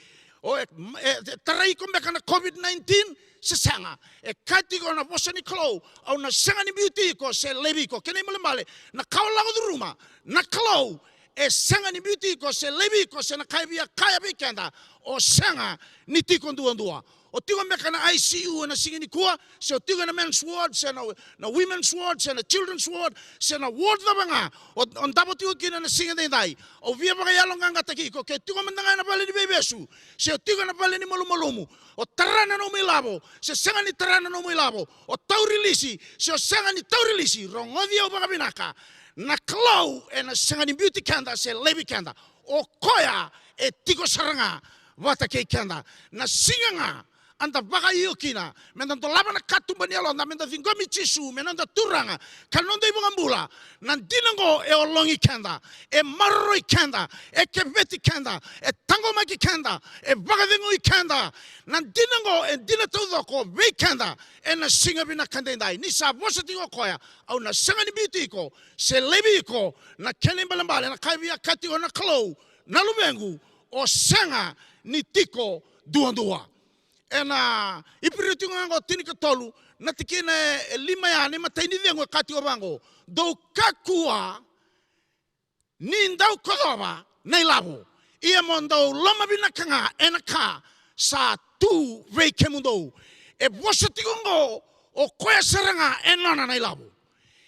O e, e, e tarai iko beka na COVID nineteen se sega. E kaya tiko na vosa ni Kalou, au na sega ni biuti iko se laivi iko. Kena ibalebale, na ka o lako curuma, na Kalou e sega ni biuti iko se laivi iko se na ka e via kaya vei keda, o sega ni tiko duadua. O tiko beka na I C U ena siga nikua, se o tiko ena men's ward, se na, na women's ward, se na children's ward, se na ward cava ga o, o davo tiko kina ena siga edaidai. Au via vakayaloqaqataki iko, ke tiko mada ga ena vale ni veivesu, se o tiko ena vale ni malumalumu, o tara na nomu ilavo se sega ni tara na nomu ilavo, o taurilisi se o sega ni taurilisi, rogoci au vakavinaka. Na Kalou ena sega ni biuti keda se laivi keda. O koya e tiko sara ga vata kei keda. Na siga ga eda vakaio kina meda dolava na katuba ni yaloda, meda ciqomi Jisu me noda Turaga ka noda iVakabula, na dina oqo e ologi keda, e maroroi keda, e keveti keda, e taqomaki keda, e vakacegui keda. Na dina oqo e dina taucoko vei keda ena siga vinaka edaidai. Ni sa vosa tiko o koya, au na sega ni biuti iko se laivi iko. Na kena ibalebale na ka e via kaya tiko na Kalou, na luvequ, o sega ni tiko duadua. Ena Iperiu tiko ga oqo tinikatolu, na tikina e lima ya, na imatai ni cegu e kaya tiko vaqo: Dou kakua ni dau kocova na ilavo, ia mo dau lomavinaka ga ena ka sa tu vei kemudou. E vosa tiko oqo o koya sara ga e nona na ilavo.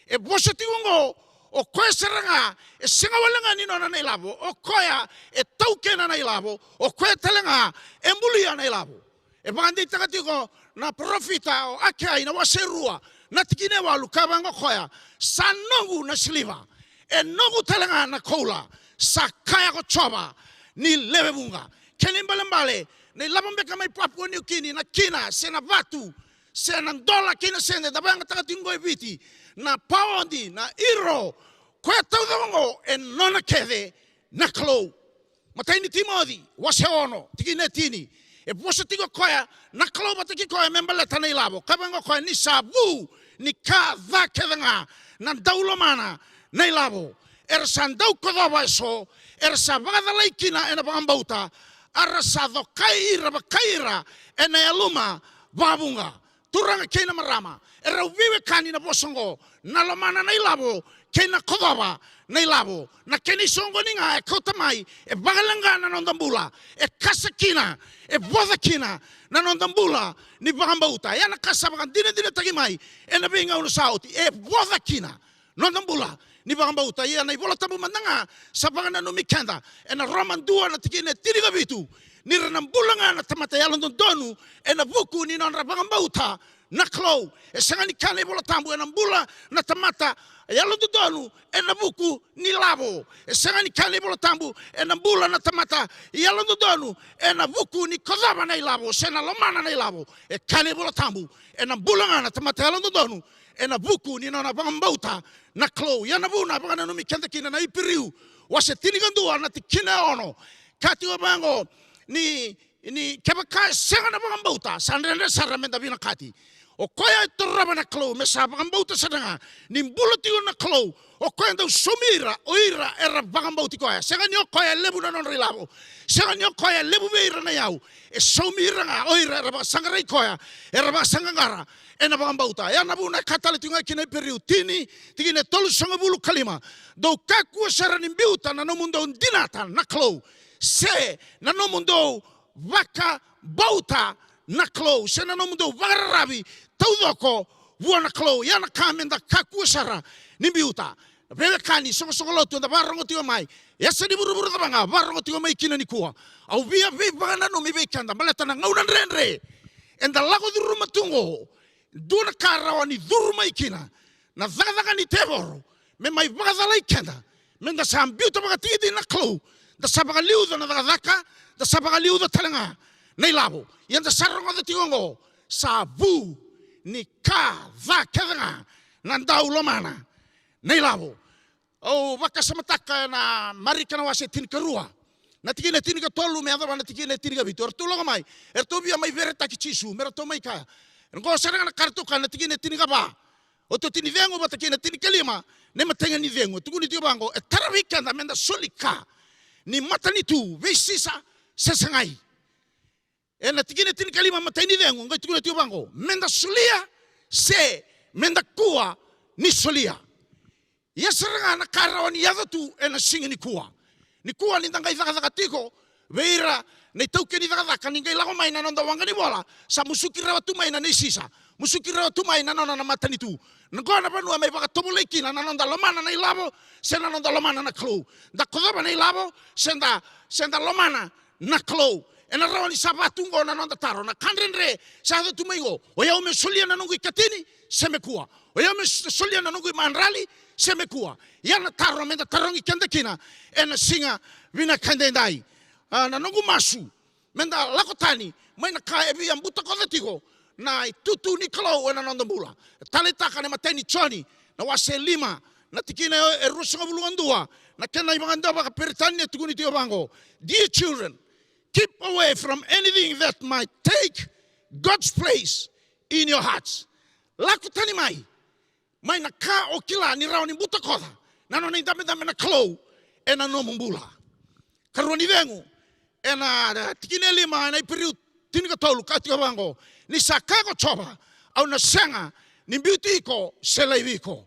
E vosa tiko oqo o koya sara ga e sega wale ga ni nona na ilavo, o koya e taukena na ilavo, o koya tale ga e bulia na ilavo. E vakadeitaka tiko na parofita o Akai na wase rua, na tikina e walu, kaya vaqo o koya: Sa noqu na siliva, e noqu tale ga na koula, sa kaya ko Jiova ni lewe vuqa. Kena ibalebale, na ilavo beka mai Papua Niukini, na kina se na vatu se na dola kei na sede da vakayagataka tiko oqo e Viti, na paodi, na iro, koya taucoko oqo e nona kece na Kalou. Matai ni Timoci wase ono tikina e tini. E vosa tiko o koya na Kalou vata kei koya me baleta na ilavo. Kaya vaqo o koya: Ni sa vu ni ka ca kece ga na dau lomana na ilavo, era sa dau kocova eso, era sa vakacalai kina ena vakabauta, a ra sa cokai ira vakai ira ena yaluma vakavuqa. Turaga kei na marama, e rau veiwekani na vosa oqo, na lomana na ilavo kei na kocova na ilavo. Na kena isoqoni ga e kauta mai, e vakaleqa na noda bula, e kasa kina, e voca kina na noda bula ni vakabauta. Ia na ka sa vakadinadinataki mai ena veigauna sa oti, e voca kina noda bula ni vakabauta. Ia na iVola Tabu mada ga sa vakananumi keda ena Roma dua na tikina e tinikavitu, ni ra na bula ga na tamata yalododonu ena vuku ni nodra vakabauta na Kalou. E sega ni kaya na iVola Tabu ena bula na tamata yalododonu ena vuku ni lavo. E sega ni kaya na iVola Tabu ena bula na tamata yalododonu ena vuku ni kocova na ilavo se na lomana na ilavo. E kaya na iVola Tabu ena bula ga na tamata yalododonu ena vuku ni nona vakabauta na Kalou. Ia na vuna e vakananumi keda kina na Iperiu wase tinikadua na tikina e ono, kaya tiko vaqo ni, ni kevaka e sega na vakabauta, sa dredre sara meda vinakati. O koya e torova na Kalou me sa vakabauta sara ga ni bula tiko na Kalou, o koya e dau saumi ira o ira era vakabauti koya. Sega ni o koya e levu na nodra ilavo, sega ni o koya e levu vei ira na iyau, e saumi ira ga o ira era vakasaqarai koya, era vakasaqaqara ena vakabauta. Ia na vuna e kaya tale tiko ga kina Iperiu tini, tikina e tolusagavulu ka lima: Dou kakua sara ni biuta na nomudou dinata na Kalou, se na nomudou vakabauta na Kalou, se na nomudou vakararavi taucoko vua na Kalou. Ia na ka meda kakua sara ni biuta. Veiwekani, soqosoqo lotu eda vakarogo tiko mai, yasa ni vuravura cava ga o vakarogo tiko mai kina nikua, au via veivakananumi vei keda baleta na gauna dredre eda lako curuma tu oqo. Dua na ka rawa ni curu mai kina na cakacaka ni tevoro me mai vakacalai keda, meda sa biuta vakatikitiki na Kalou, da sa vakaliuca na cakacaka, da sa vakaliuca tale ga na ilavo. Ia da sa rogoca tiko oqo, sa vu ni ka ca kece ga na dau lomana na ilavo. Au vakasamataka ena Marika na wase tinikarua, na tikina e tinikatolu me yacova na tikina e tinikavitu. Eratou lako mai, eratou via mai veretaki Jisu me ratou mai kaya. Oqo sara ga na ka ratou kaya na tikina e tinikava. Oti oti ni cegu vata kei na tinikalima, na imatai ga ni cegu, e tukuni tiko vaqo: E tara vei keda meda soli ka ni matanitu vei Sisa se segai? Ena tikina e tinikalima, matai ni cegu, qai tukuna tiko vaqo: Meda solia se meda kua ni solia? Ia sara ga na ka rawa ni yaco tu ena siga nikua. Nikua ni da qai cakacaka tiko vei ira na itaukei ni cakacaka, ni qai lako mai na noda waqa ni vola, sa musuki rawa tu mai na nei sisa, musuki rawa tu mai na nona na matanitu. Na qo na vanua me vakatovolei kina na noda lomana na ilavo se na noda lomana na Kalou. Da kocova na ilavo se da, se da lomana na Kalou. Ena rawa ni sa vatu qo na noda taro, na ka dredre sa yaco tu mai qo. O yau me solia na noqu ikatini se me kua? O yau me s-, solia na noqu imadrali se me kua? Ia na taro me da tarogi keda kina ena siga vinaka edaidai. A, na noqu masu me da lako tani mai na ka e via butakoca tiko na itutu ni Kalou ena noda bula. Taleitaka na imatai ni Joni, na wase lima, na tikina e, e ruasagavulu ka dua, na kena ivakadewa vakaperitania e tukuni tiko vaqo: "Dear children, keep away from anything that might take God's place in your hearts." Lako tani mai mai na ka o kila ni rawa ni butakoca na nona idabedabe na Kalou ena nomu bula. Karua ni cegu, ena, e, tikina e lima ena Iperiu tinikatolu, ka tiko vaqo: "Ni sa kaya ko Jiova, au na sega ni biuti iko se laivi iko."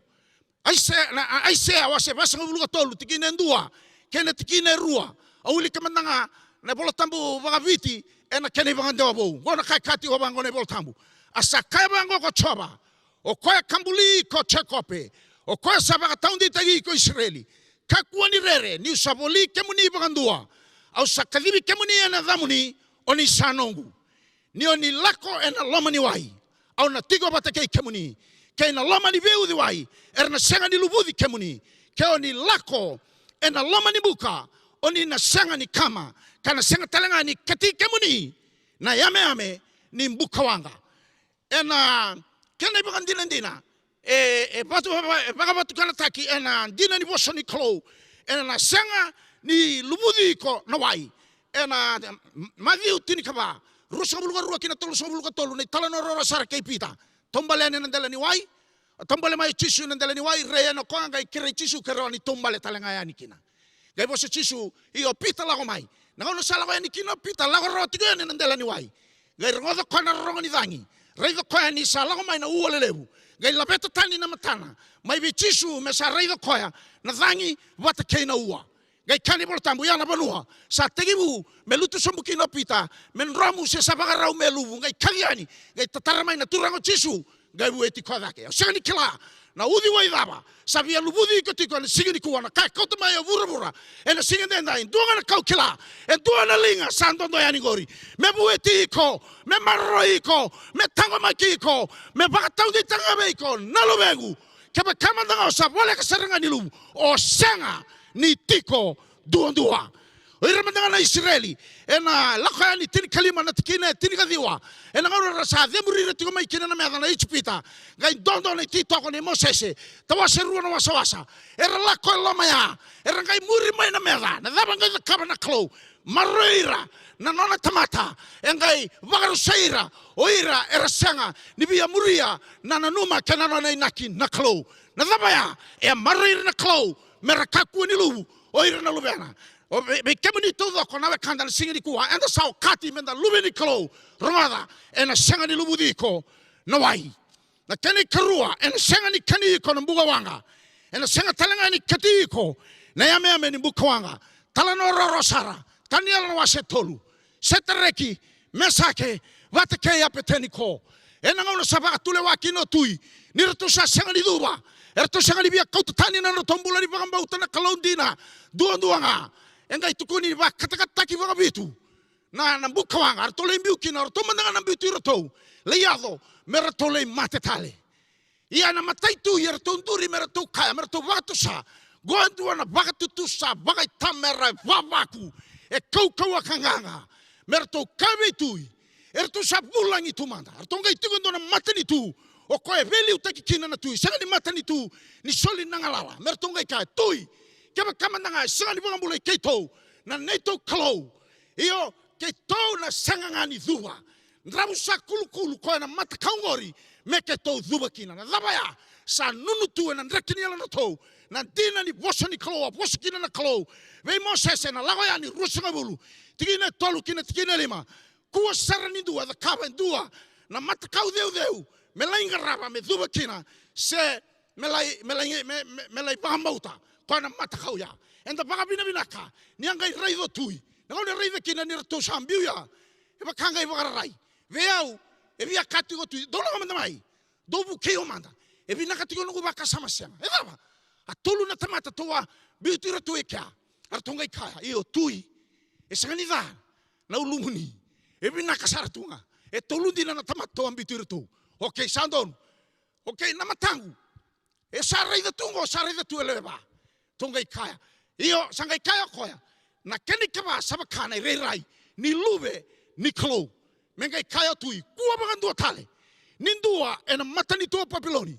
Aisea, na, a, Aisea wase vasagavulu ka tolu, tikina e dua kei na tikina e rua. Au wilika mada ga na iVolatabu vakaViti ena kena ivakadewa vou. Qo na ka e kaya tiko vaqo na iVolatabu: "A sa kaya vaqo ko Jiova, o koya ka buli iko Jekope, o koya sa vakataudeitaki iko Isireli: Kakua ni rere, niu sa voli kemuni vakadua. Au sa kacivi kemuni ena yacamuni, o ni sa noqu. Ni o ni lako ena loma ni wai, au na tiko vata kei kemuni, kei na loma ni veiuciwai, era na sega ni luvuci kemuni. Ke o ni lako ena loma ni buka, o ni na sega ni kama, ka na sega tale ga ni kati kemuni na yameyame ni bukawaqa." Ena kena ivakadinadina, e, e vatu, e vakavatukanataki ena dina ni vosa ni Kalou, ena na sega ni luvuci iko na wai. Ena Maciu tinikava, ruasagavulu ka rua ki na tolusagavulu ka tolu, na italanoa roro sara kei Pita. Taubale yani na dela ni wai, taubale mai o Jisu na dela ni wai, rai yani o koya qai kerei Jisu ke rawa ni taubale tale ga yani kina. Qai vosa o Jisu, "Io, Pita, lako mai." Na gauna sa lako yani kina o Pita, lako rawa tiko yani na dela ni wai, qai rogoca o koya na rorogo ni cagi. Raica o koya ni sa lako mai na ua lelevu. Qai laveta tani na matana mai vei Jisu me sa raica o koya na cagi vata kei na ua. Qai kaya na iVolatabu, ia na vanua sa tekivu me lutu sobu kina o Pita me dromu se sa vakarau me luvu, qai kaci yani, qai tatara mai na Turaga o Jisu, qai vueti koya cake. Au sega ni kila na uciwai cava sa via luvuci iko tiko ena siga nikua, na ka e kauta mai o vuravura ena siga edaidai. Dua ga na ka au kila, e dua na liga sa dodo yani qori me vueti iko, me maroroi iko, me taqomaki iko, me vakataudeitaka ga vei iko na luvequ. Kevaka mada ga o sa voleka sara ga ni luvu, o sega ni tiko duadua. O ira mada ga na Isireli, ena Lako Yani tinikalima na tikina e tinikaciwa, ena gauna ra sa cemuri ira tiko mai kina na meca na Ijipita, qai dodo na ititoko nei Mosese, tawase rua na wasawasa. Era lako e loma ya, era qai muri mai na meca. Na cava qai cakava na Kalou? Maroroi ira na nona tamata, e qai vakarusai ira. O ira era sega ni via muria na nanuma kei na nona inaki na Kalou. Na cava ya? E maroroi ira na Kalou me ra kakua ni luvu o ira na luvena. O vei, vei kemuni taucoko na wekada na siga nikua, eda sa okati meda luve ni Kalou, rogoca, ena sega ni luvuci iko na wai. Na kena ikarua, ena sega ni kani iko na bukawaqa. Ena sega tale ga ni kati iko na yameyame ni bukawaqa. Talanoa roro sara, Taniela na wase tolu. Setareki, Mesake, vata kei Apeteniko. Ena gauna sa vakatulewa kina o tui, ni ratou sa sega ni cuva, eratou sega ni via kauta tani na nodratou bula ni vakabauta na Kalou dina duadua ga. E qai tukuni ni vakatakatataki vakavitu na, na bukawaqa, eratou lai biu kina, o ratou mada ga na biu tu iratou, lai yaco me ratou lai mate tale. Ia na mataitui eratou duri me ratou kaya, me ratou vakatusa. Qo e dua na vakatutusa vakaitamera e vavaku, e kaukauwa ka qaqa. Me ratou kaya vei tui, eratou sa vulagi tu mada, eratou qai tiko e dua na matanitu o koya e veiliutaki kina na tui, sega ni matanitu ni soli na galala. Me ratou qai kaya, tui, kevaka mada ga e sega ni vakabulai keitou na neitou Kalou, io, keitou na sega ga ni cuva. Dravusa kulukulu koya na matakau qori me keitou cuva kina. Na cava ya? Sa nunu tu ena draki ni yalodratou na dina ni vosa ni Kalou, a vosa kina na Kalou vei Mosese, na Lako Yani ruasagavulu, tikina e tolu ki na tikina e lima. Kua sara ni dua e cakava e dua na matakau ceuceu me lai qarava me cuva kina, se me lai, me lai, me, me, me lai vakabauta koya na matakau ya. Eda vakavinavinaka ni a qai raica o Tui. Na gauna e raica kina ni ratou sa biu ya, e vaka qai vakararai. Vei au, e via kaya tiko o Tui, dou lako mada mai, dou vukei au mada. E vinaka tiko noqu vakasama, sega. E cava? A tolu na tamata tou a biuti iratou e kea. A ratou qai kaya, io Tui, e sega ni ca na ulumuni. E vinaka sara tu ga. E tolu dina na tamata tou a biuti iratou. Okei, sa donu. Okei, na mataqu. E sa raica tu oqo, sa raica tu e lewe va. Tou qai kaya. Io, sa qai kaya o koya, na kena ikava sa vaka na irairai ni luve ni Kalou. Me qai kaya o Tui, kua vakadua tale ni dua ena matanitu o Papiloni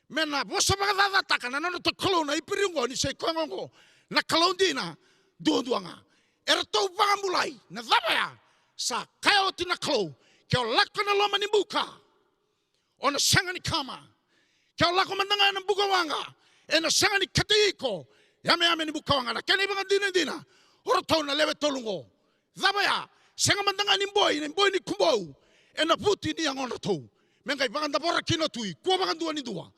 me na vosa vakacacataka na nodratou kalou na Iperiu oqo, ni sa i koya oqo na Kalou dina duadua ga. Eratou vakabulai. Na cava ya? Sa kaya oti na Kalou, ke o lako ena loma ni buka, o na sega ni kama. Ke o lako mada ga ena buka waqa, ena sega ni katei iko yameyame ni buka waqa. Na kena ivakadinadina, o ratou na lewe tolu oqo. Cava ya? Sega mada ga ni boi, ni boi ni kubou ena vuti ni yagodratou. Me qai vakadavora kina o Tui, kua vakadua ni dua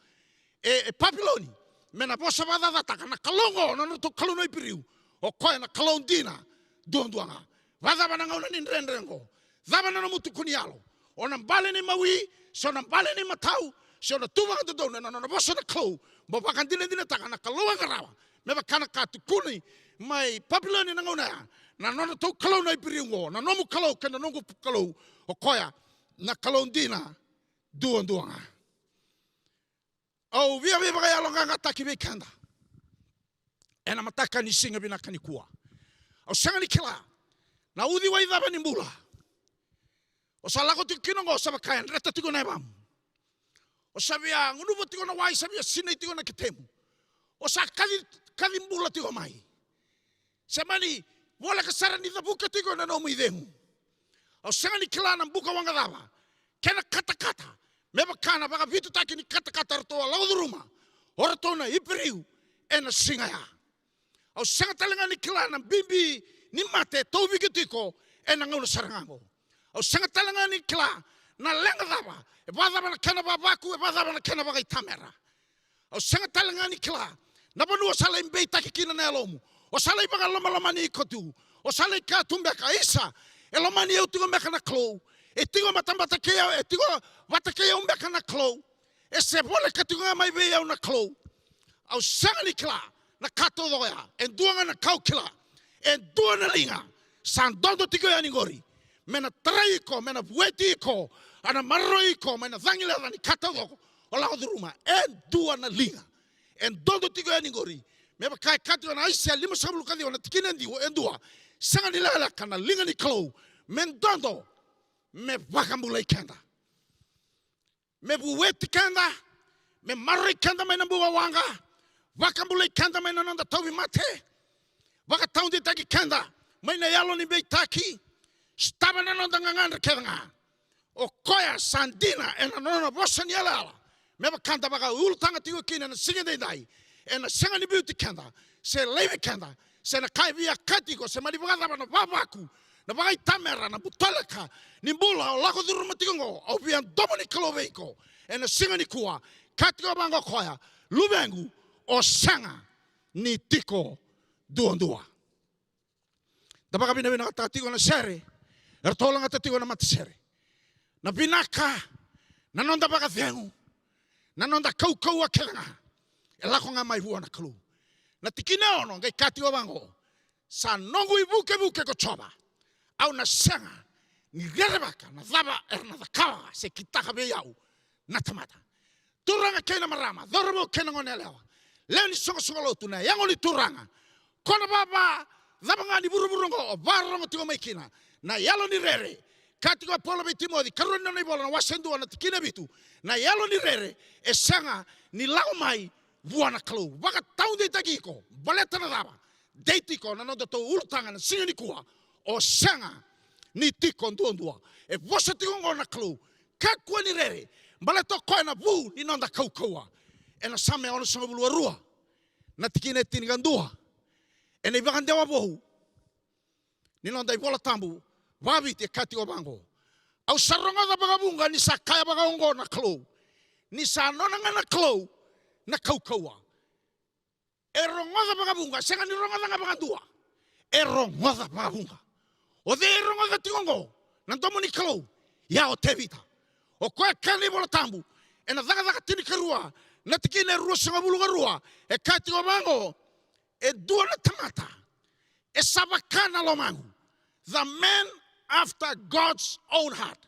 e, e Papiloni me na vosa vakacacataka na Kalou oqo, na nodratou kalou na Iperiu, o koya na Kalou dina duadua ga. Vakacava na gauna ni dredre oqo? Cava na nomu tukuni yalo? O na bale ni mawi, se o na bale ni matau, se o na tu vakadodonu ena nona vosa na Kalou? Mo vakadinadinataka na Kalou e qarava. Me vaka na ka tukuni mai Papiloni na gauna ya, na nodratou kalou na Iperiu oqo, na nomu Kalou kei na noqu Kalou, o koya na Kalou dina duadua ga. Au via veivakayaloqaqataki vei keda ena mataka ni siga vinaka nikua. Au sega ni kila na uciwai cava ni bula o sa lako tiko kina oqo, sa vaka e dreta tiko na yavamu. O sa via gunuva tiko na wai, sa via sinai tiko na ketemu. O sa kaci, kaci bula tiko mai. Se mani voleka sara ni cavuka tiko na nomu icegu. Au sega ni kila na buka waqa cava, kena katakata, me vaka na vakavitutaki ni katakata ratou a lako curuma o ratou na Iperiu ena siga ya. Au sega tale ga ni kila na bibi ni mate e tauviki tiko ena gauna sara ga oqo. Au sega tale ga ni kila na leqa cava, e vakacava na kena vavaku, e vakacava na kena vakaitamera. Au sega tale ga ni kila na vanua o sa lai beitaki kina na yalomu. O sa lai vakalomalomani iko tu. O sa lai kaya tu beka, isa, e lomani au tiko beka na Kalou. E tiko matabata kei au, e tiko vata kei au beka na Kalou. E se voleka tiko ga mai vei au na Kalou. Au sega ni kila na ka taucoko ya. E dua ga na ka au kila, e dua na liga sa dodo tiko yani qori me na tarai iko, me na vueti iko, a na maroroi iko mai na cagi leca ni ka taucoko o lako curuma. E dua na liga e dodo tiko yani qori. Me vaka e kaya tiko na Aisea limasagavulu ka ciwa na tikina e dua, e dua, sega ni lekaleka na liga ni Kalou me dodo me vakabulai keda, me vueti keda, me maroroi keda mai na buka waqa, vakabulai keda mai na noda tauvimate, vakataudeitaki keda mai na yalo ni beitaki, sotava na noda gagadre kece ga. O koya sa dina ena nona vosa ni yalayala, me vaka da vakaulutaga tiko kina ena siga edaidai, ena sega ni biuti keda se laivi keda, se na ka e via kati iko, se mani vakacava na vavaku, na vakaitamera, na butoleka ni bula o lako curuma tiko oqo, au via domo ni Kalou vei iko ena siga nikua. Kaya tiko vaqo o koya, luvequ, o sega ni tiko duadua. Da vakavinavinakataka tiko na sere eratou lagata tiko na matasere. Na vinaka, na noda vakacegu, na noda kaukauwa kece ga e lako ga mai vua na Kalou. Na tikina e ono qai kaya tiko vaqo, sa noqu ivukevuke ko Jiova, au na sega ni rerevaka na cava era na cakava se kitaka vei au na tamata. Turaga kei na marama, cauravou kei na goneyalewa, lewe ni soqosoqo lotu, na yago ni Turaga, ko na vava cava ga ni vuravura oqo o vakarorogo tiko mai kina, na yalo ni rere. Kaya tiko o Paula vei Timoci, karua ni nona ivola na wase dua na tikina vitu, na yalo ni rere e sega ni lako mai vua na Kalou. Vakataudeitaki iko, baleta na cava? Dei tiko na nodatou ulutaga na siga nikua, o sega ni tiko duadua. E vosa tiko oqo na Kalou, kakua ni rere, baleta o koya na vu ni noda kaukauwa. Ena Same onosagavulu ka rua, na tikina e tinikadua, ena ivakadewa vou ni noda iVola Tabu vakaviti, e kaya tiko vaqo, au sa rogoca vakavuqa ni sa kaya vakaoqo na Kalou, ni sa nona ga na Kalou na kaukauwa. E rogoca vakavuqa, sega ni rogoca ga vakadua. E rogoca vakavuqa. O cei e rogoca tiko oqo? Na domo ni Kalou. Ia o Tevita. O koya kaya na iVola Tabu ena Cakacaka tinikarua, na tikina e ruasagavulu ka rua, e kaya tiko vaqo: E dua na tamata e sa vaka na lomaqu. The man after God's own heart.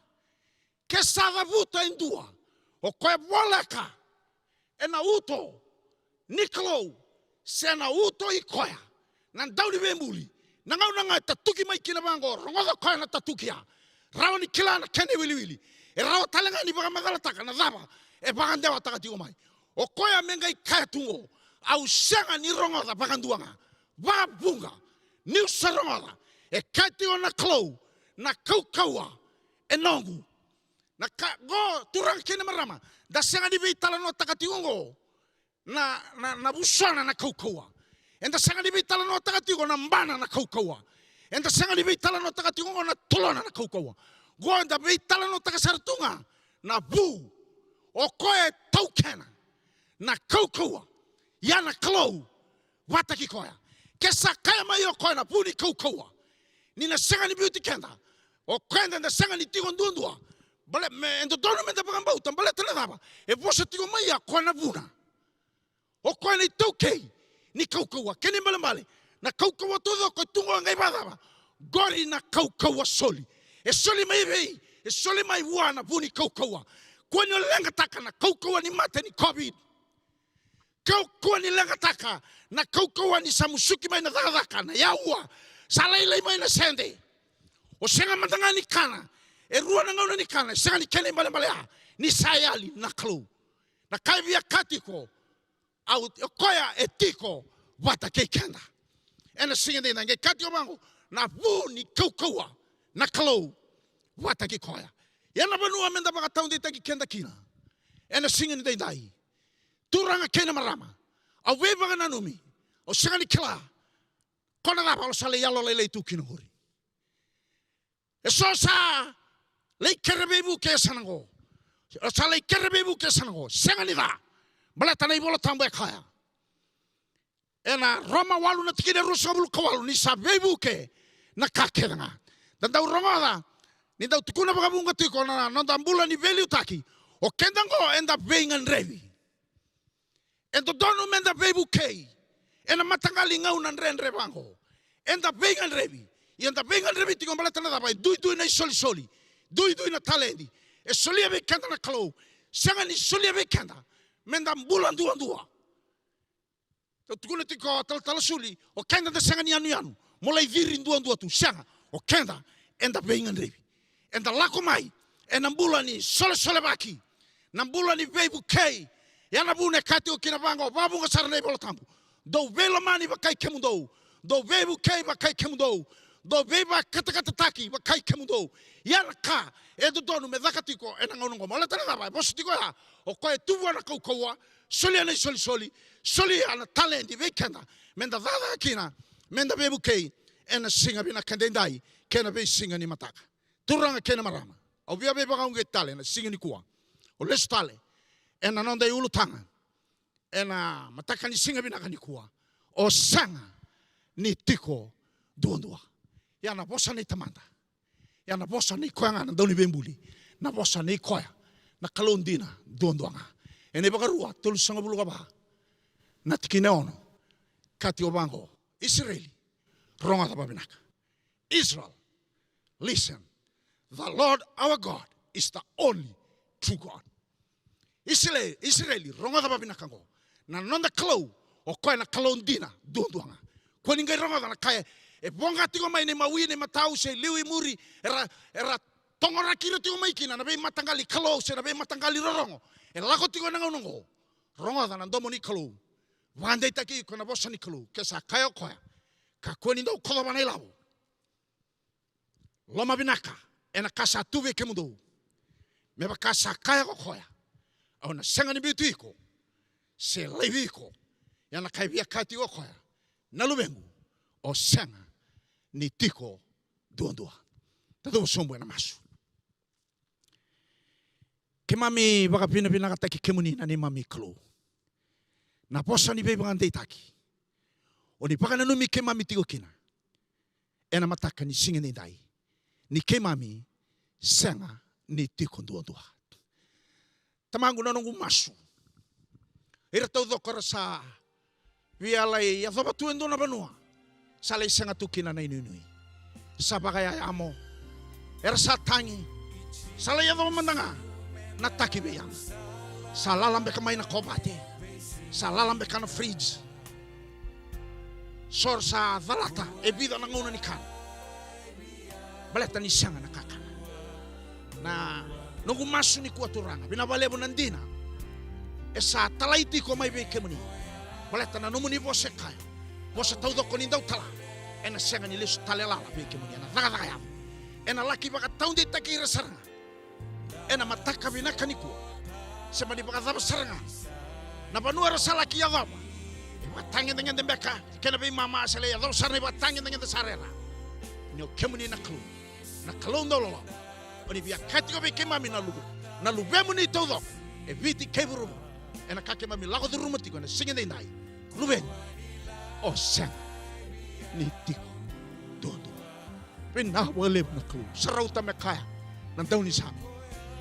Ke sa cavuta e dua o koya voleka ena uto ni Kalou, se na uto i koya na Dauniveibuli, na gauna ga e tatuki mai kina vaqo, rogoca o koya na tatuki ya. Rawa ni kila na kena iwiliwili. E rawa tale ga ni vakamacalataka na cava e vakadewataka tiko mai. O koya me qai kaya tu oqo: Au sega ni rogoca vakadua ga. Vakavuqa, niu sa rogoca e kaya tiko na Kalou na kaukauwa e noqu. Na ka qo, turaga kei na marama, da sega ni veitalanoataka tiko oqo na, na, na vusona na kaukauwa. Eda sega ni veitalanoataka tiko na bana na kaukauwa. Eda sega ni veitalanoataka tiko oqo na tolona na kaukauwa. Qo eda veitalanoataka sara tu ga na vu o koya e taukena na kaukauwa. Ia na Kalou vata kei koya. Ke sa kaya mai o koya na vu ni kaukauwa, ni na sega ni biuti keda, o keda eda sega ni tiko duadua. Bale, me, e dodonu meda vakabauta, baleta na cava? E vosa tiko mai ya o koya na vuna. O koya na itaukei ni kaukauwa. Kena ibalebale, na kaukauwa taucoko e tu qo e qai vakacava? Qori na kaukauwa soli. E soli mai vei? E soli mai vua na vu ni kaukauwa. Kua ni o leqataka na kaukauwa ni mate ni COVID. Kau, kua ni leqataka na kaukauwa ni sa musuki mai na cakacaka, na yaua, sa lailai mai na sede. O sega mada ga ni kana, e rua na gauna ni kana, e sega ni kena ibalebale ya, ni sa yali na Kalou. Na ka e via kaya tiko, au, o koya e tiko vata kei keda. Ena siga edaidai, qai kaya tiko vaqo, na vu ni kaukauwa na Kalou vata kei koya. Ia na vanua meda vakataudeitaki keda kina ena siga ni daidai, turaga kei na marama, au veivakananumi, au sega ni kila ko na cava o sa lai yalolailai tu kina qori. E so sa lai kere veivuke e sa na qo. O sa lai kere veivuke e sa na qo. Sega ni ca. Baleta na iVola Tabu e kaya ena Roma walu na tikina e ruasagavulu ka walu, ni sa veivuke na ka kece ga. Da dau rogoca ni dau tukuna vakavuqa tiko na noda bula ni veiliutaki. O keda qo eda veigadrevi. E dodonu meda veivukei ena mataqali gauna dredre vaqo. Eda veigadrevi. Ia eda veigadrevi tiko baleta na cava? E duidui na isolisoli, duidui na taledi e solia vei keda na Kalou. Sega ni solia vei keda meda bula duadua. Au tukuna tiko, talatala Suli, o keda da sega ni yanuyanu mo lai ciri duadua tu. Sega, o keda eda veigadrevi. Eda lako mai ena bula ni solesolevaki, na bula ni veivukei. Ia na vuna e kaya tiko kina vaqo, vakavuqa sara na iVola Tabu: Dou veilomani vakai kemudou, dou veivukei vakai kemudou, dou veivakatakatataki vakai kemudou. Ia na ka e dodonu me caka tiko ena gauna oqo. Baleta na cava? E vosa tiko ya o koya e tu vua na kaukauwa, solia na isolisoli, solia na taledi vei keda meda cakacaka kina, meda veivukei ena siga vinaka edaidai kei na veisiga ni mataka. Turaga kei na marama, au via veivakauqeti tale ena siga nikua. O lesu tale ena noda iulutaga ena mataka ni siga vinaka nikua: O sega ni tiko duadua. Ia na vosa nei Tamada, ia na vosa nei koya ga na Dauniveibuli, na vosa nei koya na Kalou dina duadua ga. Ena iVakarua tolusagavulu ka va, na tikina e ono, kaya tiko vaqo: Isireli, rogoca vavinaka. Israel, listen. The Lord our God is the only true God. Isireli, Isireli, rogoca vavinaka oqo. Na noda Kalou, o koya na Kalou dina duadua ga. Kua ni qai rogoca na ka e voqa tiko mai na imawi, na imatau, se liu i muri, era, era togoraki ira tiko mai kina na veimataqali kalou se na veimataqali rorogo e lako tiko ena gauna oqo. Rogoca na domo ni Kalou. Vakadeitaki iko na vosa ni Kalou. Ke sa kaya o koya: Kakua ni dou kocova na ilavo. Lomavinaka ena ka sa tu vei kemudou. Me vaka sa kaya ko koya: Au na sega ni biuti iko se laivi iko. Ia na ka e via kaya tiko o koya: Na luvequ, o sega ni tiko duadua. Tacova sobu ena masu. Keimami vakavinavinakataki kemuni na neimami Kalou. Na vosa ni veivakadeitaki. O ni vakananumi keimami tiko kina ena mataka ni siga edaidai ni keimami sega ni tiko duadua. Tamaqu, na noqu masu, ira taucoko era sa via lai yacova tu e dua na vanua sa lai sega tu kina na inuinui. Sa vakayayamo, era sa tagi, sa lai yacova mada ga na taki vei yaga. Sa lala beka mai na kovate, sa lala beka na fridge. So era sa calata e vica na gauna ni kana, baleta ni sega na kakana. Na noqu masu nikua, Turaga, vinaka vakalevu na dina e sa talai tiko mai vei kemuni, baleta na nomuni vosa e kaya, vosa taucoko ni dau tala ena sega ni lesu tale lala vei kemuni, ena cakacaka yaco, ena laki vakataudeitaki ira sara ga ena mataka vinaka nikua. Se mani vakacava sara ga na vanua era sa laki yacova, e vakatagedegede beka kei na veimama, se lai yacova sara na ivakatagedegede sara era. Ni o kemuni na Kalou, na Kalou dauloloma. O ni via kaya tiko vei keimami na luve, na luvemuni taucoko e Viti kei vuravura, ena ka keimami lako curuma tiko ena siga edaidai. Luveni, o sega ni tiko duadua. Vinaka vakalevu na Kalou. Sa rauta me kaya na daunisame,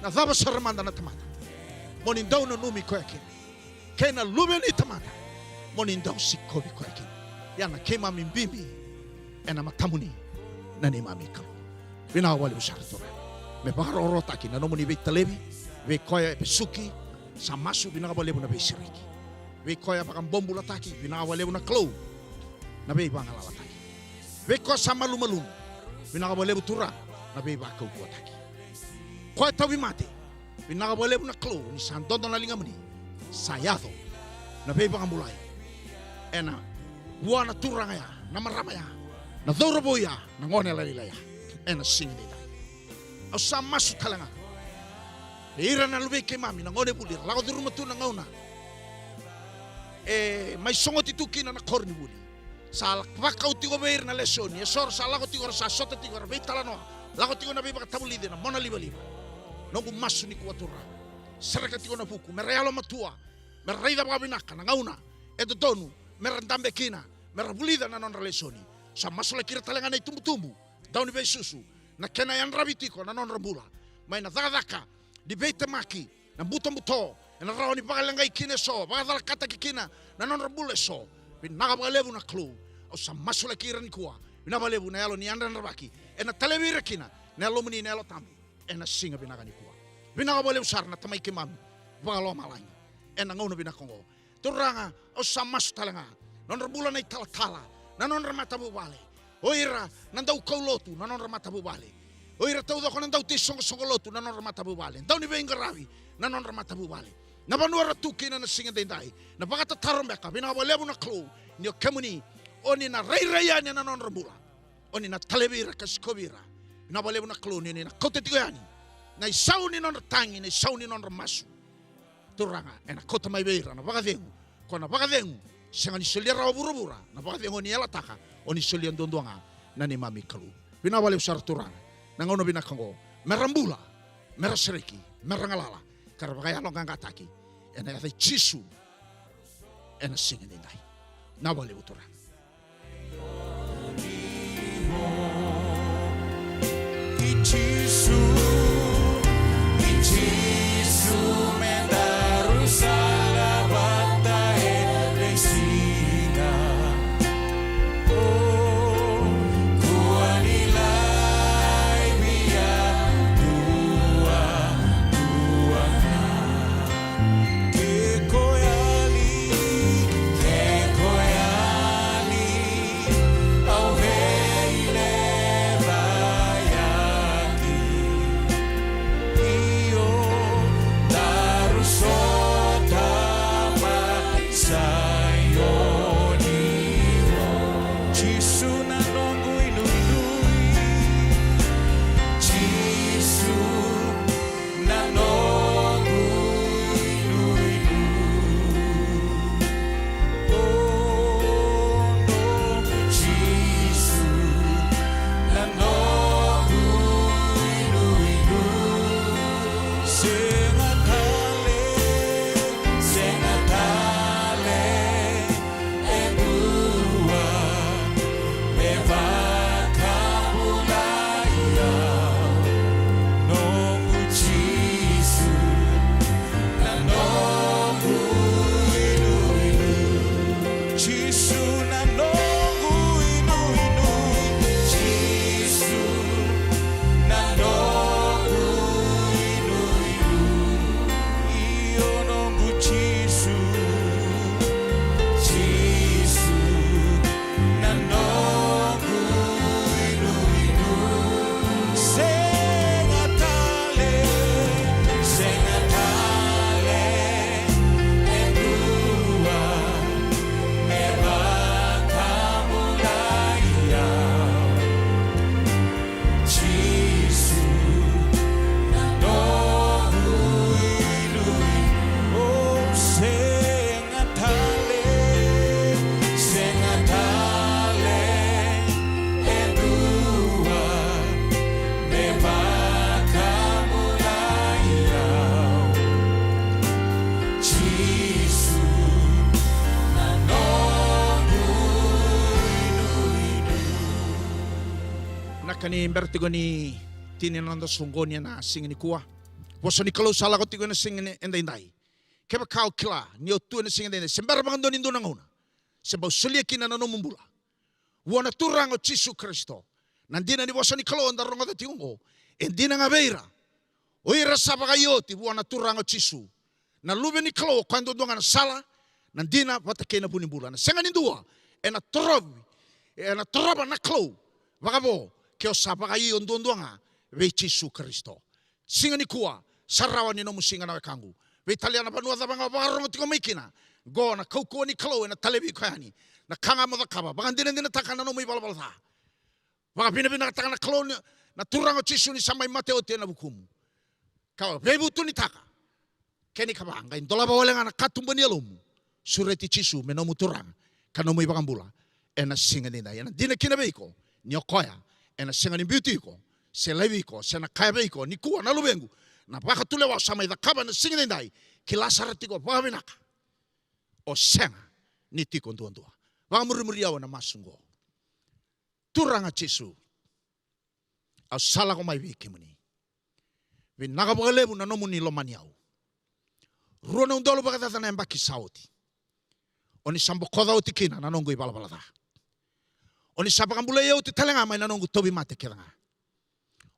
na cava sara mada na tamata mo ni dau nanumi koya kina, kei na luve ni tamata mo ni dau sikovi koya kina. Ia na keimami bibi ena matamuni, na neimami Kalou. Vinaka vakalevu sara, Turaga, me vakarokorokotaki na nomuni veitalevi vei koya e vesuki, sa masu, vinaka vakalevu na veisereki. Vei koya vakabobulataki, vinaka vakalevu na Kalou na veivagalalataki. Vei koya sa malumalumu, vinaka vakalevu Turaga na veivakaukauwataki. Koya tauvimate, vinaka vakalevu na Kalou ni sa dodo na ligamuni, sa yaco na veivakabulai ena vua na turaga ya, na marama ya, na cauravou ya, na gone lailai ya, ena siga edaidai. Au sa masu tale ga vei ira na luvei keimami na gone vuli, era lako curuma tu na gauna e mai sogoti tu kina na koronivuli. Sa vakau tiko vei ira na lesoni, eso era sa lako tiko, era sa sota tiko, era veitalanoa, lako tiko na veivakatavulici, na mona livaliva. Noqu masu nikua, Turaga, sereka tiko na vuku, me ra yalomatua, me ra raica vakavinaka na gauna e dodonu me ra dabe kina, me ra vulica na nodra lesoni. Sa masulaki ira tale ga na itubutubu dauniveisusu, na kena yadravi tiko na nodra bula mai na cakacaka ni veitemaki, na butobuto, ena rawa ni vakaleqai kina eso, vakacalakataki kina na nodra bula eso. Vinaka vakalevu na Kalou, au sa masulaki ira nikua. Vinaka vakalevu na yalo ni yadrayadravaki ena talevi ira kina na Yalomuni na Yalo Tabu ena siga vinaka nikua. Vinaka vakalevu sara na Tamai keimami vakalomalagi ena gauna vinaka oqo. Turaga, au sa masu tale ga, nodra bula na italatala, na nodra matavuvale. O ira na daukaulotu, na nodra matavuvale. O ira taucoko na dauteisoqosoqo lotu, na nodra matavuvale. Dauniveiqaravi, na nodra matavuvale. Na vanua era tu kina na siga edaidai, na vakatataro beka, vinaka vakalevu na Kalou, ni o kemuni, o ni na rairai yani ena nodra bula. O ni na talevi ira ka sikovi ira. Vinaka vakalevu na Kalou, ni o ni na kauta tiko yani na isau ni nodra tagi, na isau ni nodra masu. Turaga, ena kauta mai vei ira na vakacegu. Ko na vakacegu sega ni solia rawa vuravura, na vakacegu o ni yalataka o ni solia duadua ga, na neimami Kalou. Vinaka vakalevu sara, Turaga, na gauna vinaka oqo. Me ra bula, me ra sereki, me ra galala, ka ra vakayaloqaqataki ena yaca i Jisu ena siga edaidai. Vinaka vakalevu, Turaga. I Jisu, i Jisu me daru sa lavata e veisiga. O, kua ni laivi a dua, dua ga. Ke ko yali, ke ko yali, au vei levayaki. Ni bera tiko ni tini na noda soqoni ena siga nikua. Vosa ni Kalou sa lako tiko ena siga ni edaidai. Kevaka o kila ni o tu ena siga edaidai, se bera vakadua ni dua na gauna, se bau solia kina na nomu bula vua na Turaga o Jisu Karisito. Na dina ni vosa ni Kalou eda rogoca tiko oqo, e dina ga vei ira o ira sa vakaio oti vua na Turaga o Jisu. Na Luve ni Kalou, o koya duadua ga na sala, na dina vata kei na vu ni bula. Na sega ni dua ena torovi, ena torova na Kalou vakavo ke o sa vakaio duadua ga vei Jisu Karisito. Siga nikua sa rawa ni nomu siga na wekaqu. Veitalia na vanua cava ga o vakarorogo tiko mai kina, qo na kaukauwa ni Kalou ena talevi iko yani. Na ka ga mo cakava, vakadinadinataka na nomu ivalavala ca. Vakavinavinakataka na Kalou ni, na Turaga o Jisu ni sa mai mate oti ena vukumu. Ka veivutunitaka. Kena ikava, qai dolava wale ga na katuba ni yalomu. Sureti Jisu me nomu Turaga ka nomu iVakabula ena siga edaidai. Ena dina kina vei iko ni o koya ena sega ni biuti iko, se laivi iko, se na kaya vei iko nikua, na luvequ, na vakatulewa o sa mai cakava ena siga edaidai, kila sara tiko vakavinaka, o sega ni tiko duadua. Vakamurimuri au ena masu oqo. Turaga Jisu, au sa lako mai vei kemuni. Vinaka vakalevu na nomuni lomani au. Rua na udolu vakacaca na yabaki sa oti, o ni sa bokoca oti kina na noqu ivalavala ca. O ni sa vakabulai au oti tale ga mai na noqu tauvimate kece ga.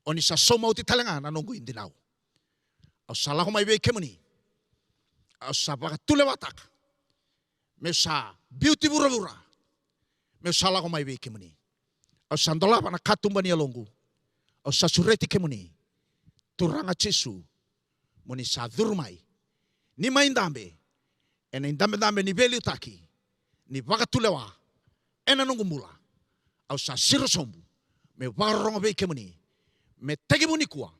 O ni sa sauma oti tale ga na noqu idinau. Au sa lako mai vei kemuni. Au sa vakatulewataka meu sa biuti vuravura, meu sa lako mai vei kemuni. Au sa dolava na katuba ni yaloqu. Au sa sureti kemuni, Turaga Jisu, mo ni sa curu mai, ni mai dabe ena idabedabe ni veiliutaki, ni vakatulewa ena noqu bula. Au sa siro sobu meu vakarorogo vei kemuni. Me tekivu nikua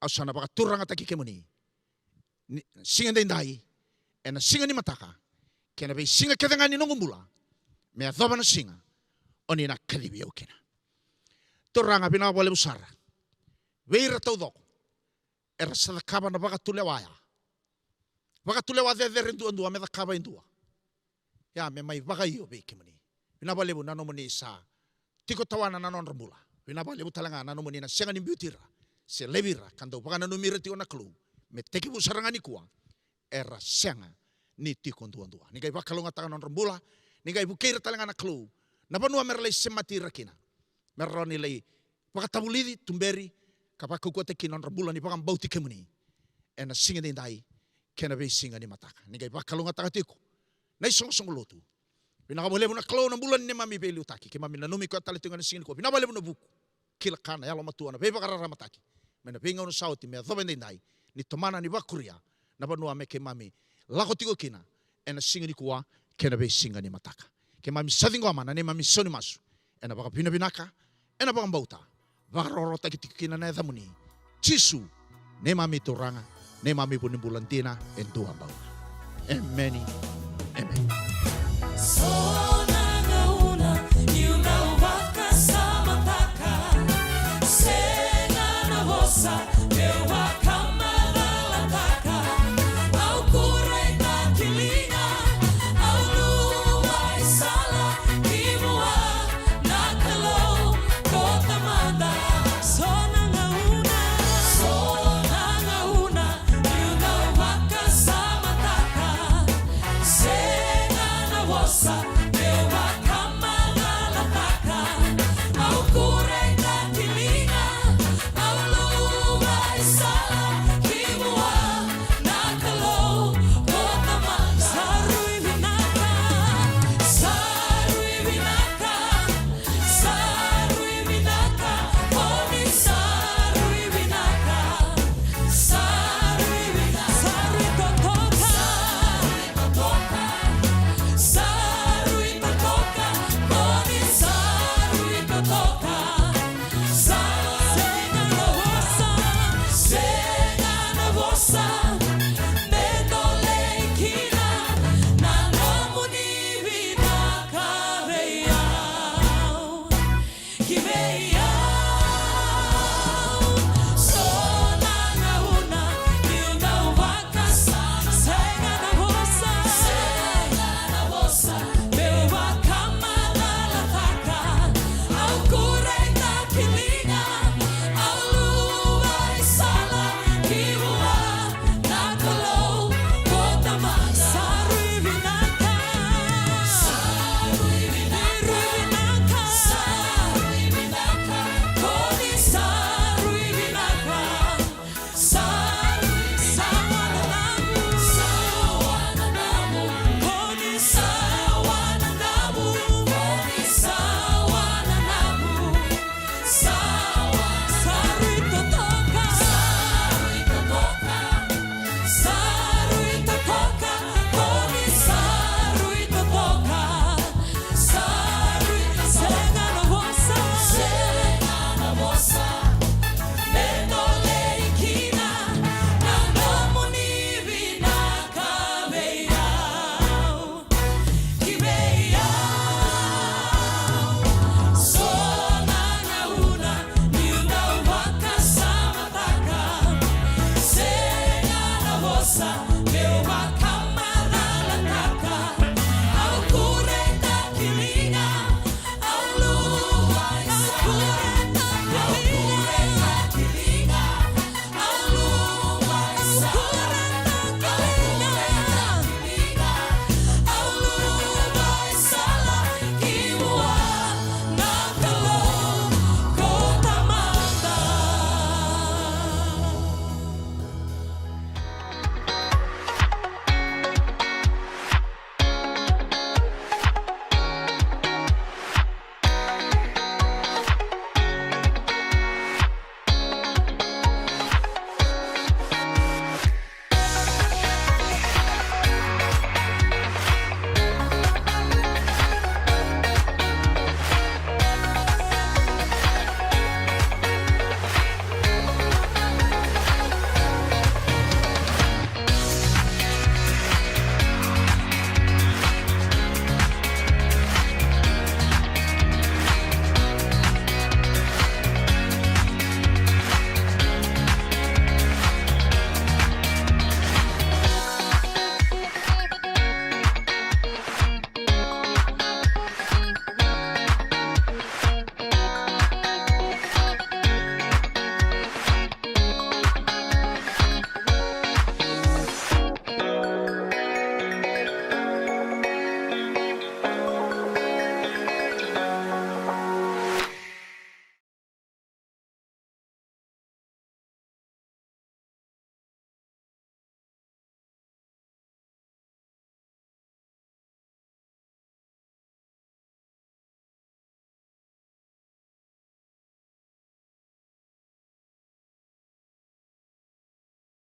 au sa na vakaturagataki kemuni. Ni siga edaidai, ena siga ni mataka, kei na veisiga kece ga ni noqu bula, me yacova na siga o ni na kacivi au kina. Turaga, vinaka vakalevu sara vei ira taucoko era sa cakava na vakatulewa ya. Vakatulewa cecere duadua me cakava e dua, ia me mai vakaio vei kemuni. Vinaka vakalevu na nomuni sa tiko tawana na nodra bula. Vinaka vakalevu tale ga na nomuni na sega ni biuti ira se laivi ira, ka dau vakananumi ira tiko na Kalou, me tekivu sara ga nikua era sega ni tiko duadua. Ni qai vakalougatataka na nodra bula, ni qai vukei ira tale ga na Kalou na vanua me ra lai semati ira kina, me ra rawa ni lai vakatavulici, tuberi, ka vakaukauwataki kina na nodra bula ni vakabauti kemuni ena siga edaidai kei na veisiga ni mataka. Ni qai vakalougatataka tiko na isoqosoqo lotu. Vinaka vakalevu na Kalou na bula ni neimami veiliutaki. Keimami nanumi koya tale tiko ena siga nikua. Vinaka vakalevu na vuku. Kila ka na yalomatua na veivakararamataki mai na veigauna sa oti me yacova edaidai, ni tomana, ni vakuria na vanua me keimami lako tiko kina ena siga nikua kei na veisiga ni mataka. Keimami sa ciqoma na neimami sau ni masu ena vakavinavinaka, ena vakabauta, vakarokorokotaki tiko kina na yacamuni Jisu, neimami Turaga, neimami vunibula dina e dua bau ga. Emeni. Emeni. So na gauna niu dau vakasamataka, sega na vosa meu vakamacalataka. Au kurai na kiliga, au luvai sala ki vua na Kalou ko Tamada. So na gauna, so na gauna niu dau vakasamataka, sega na vosa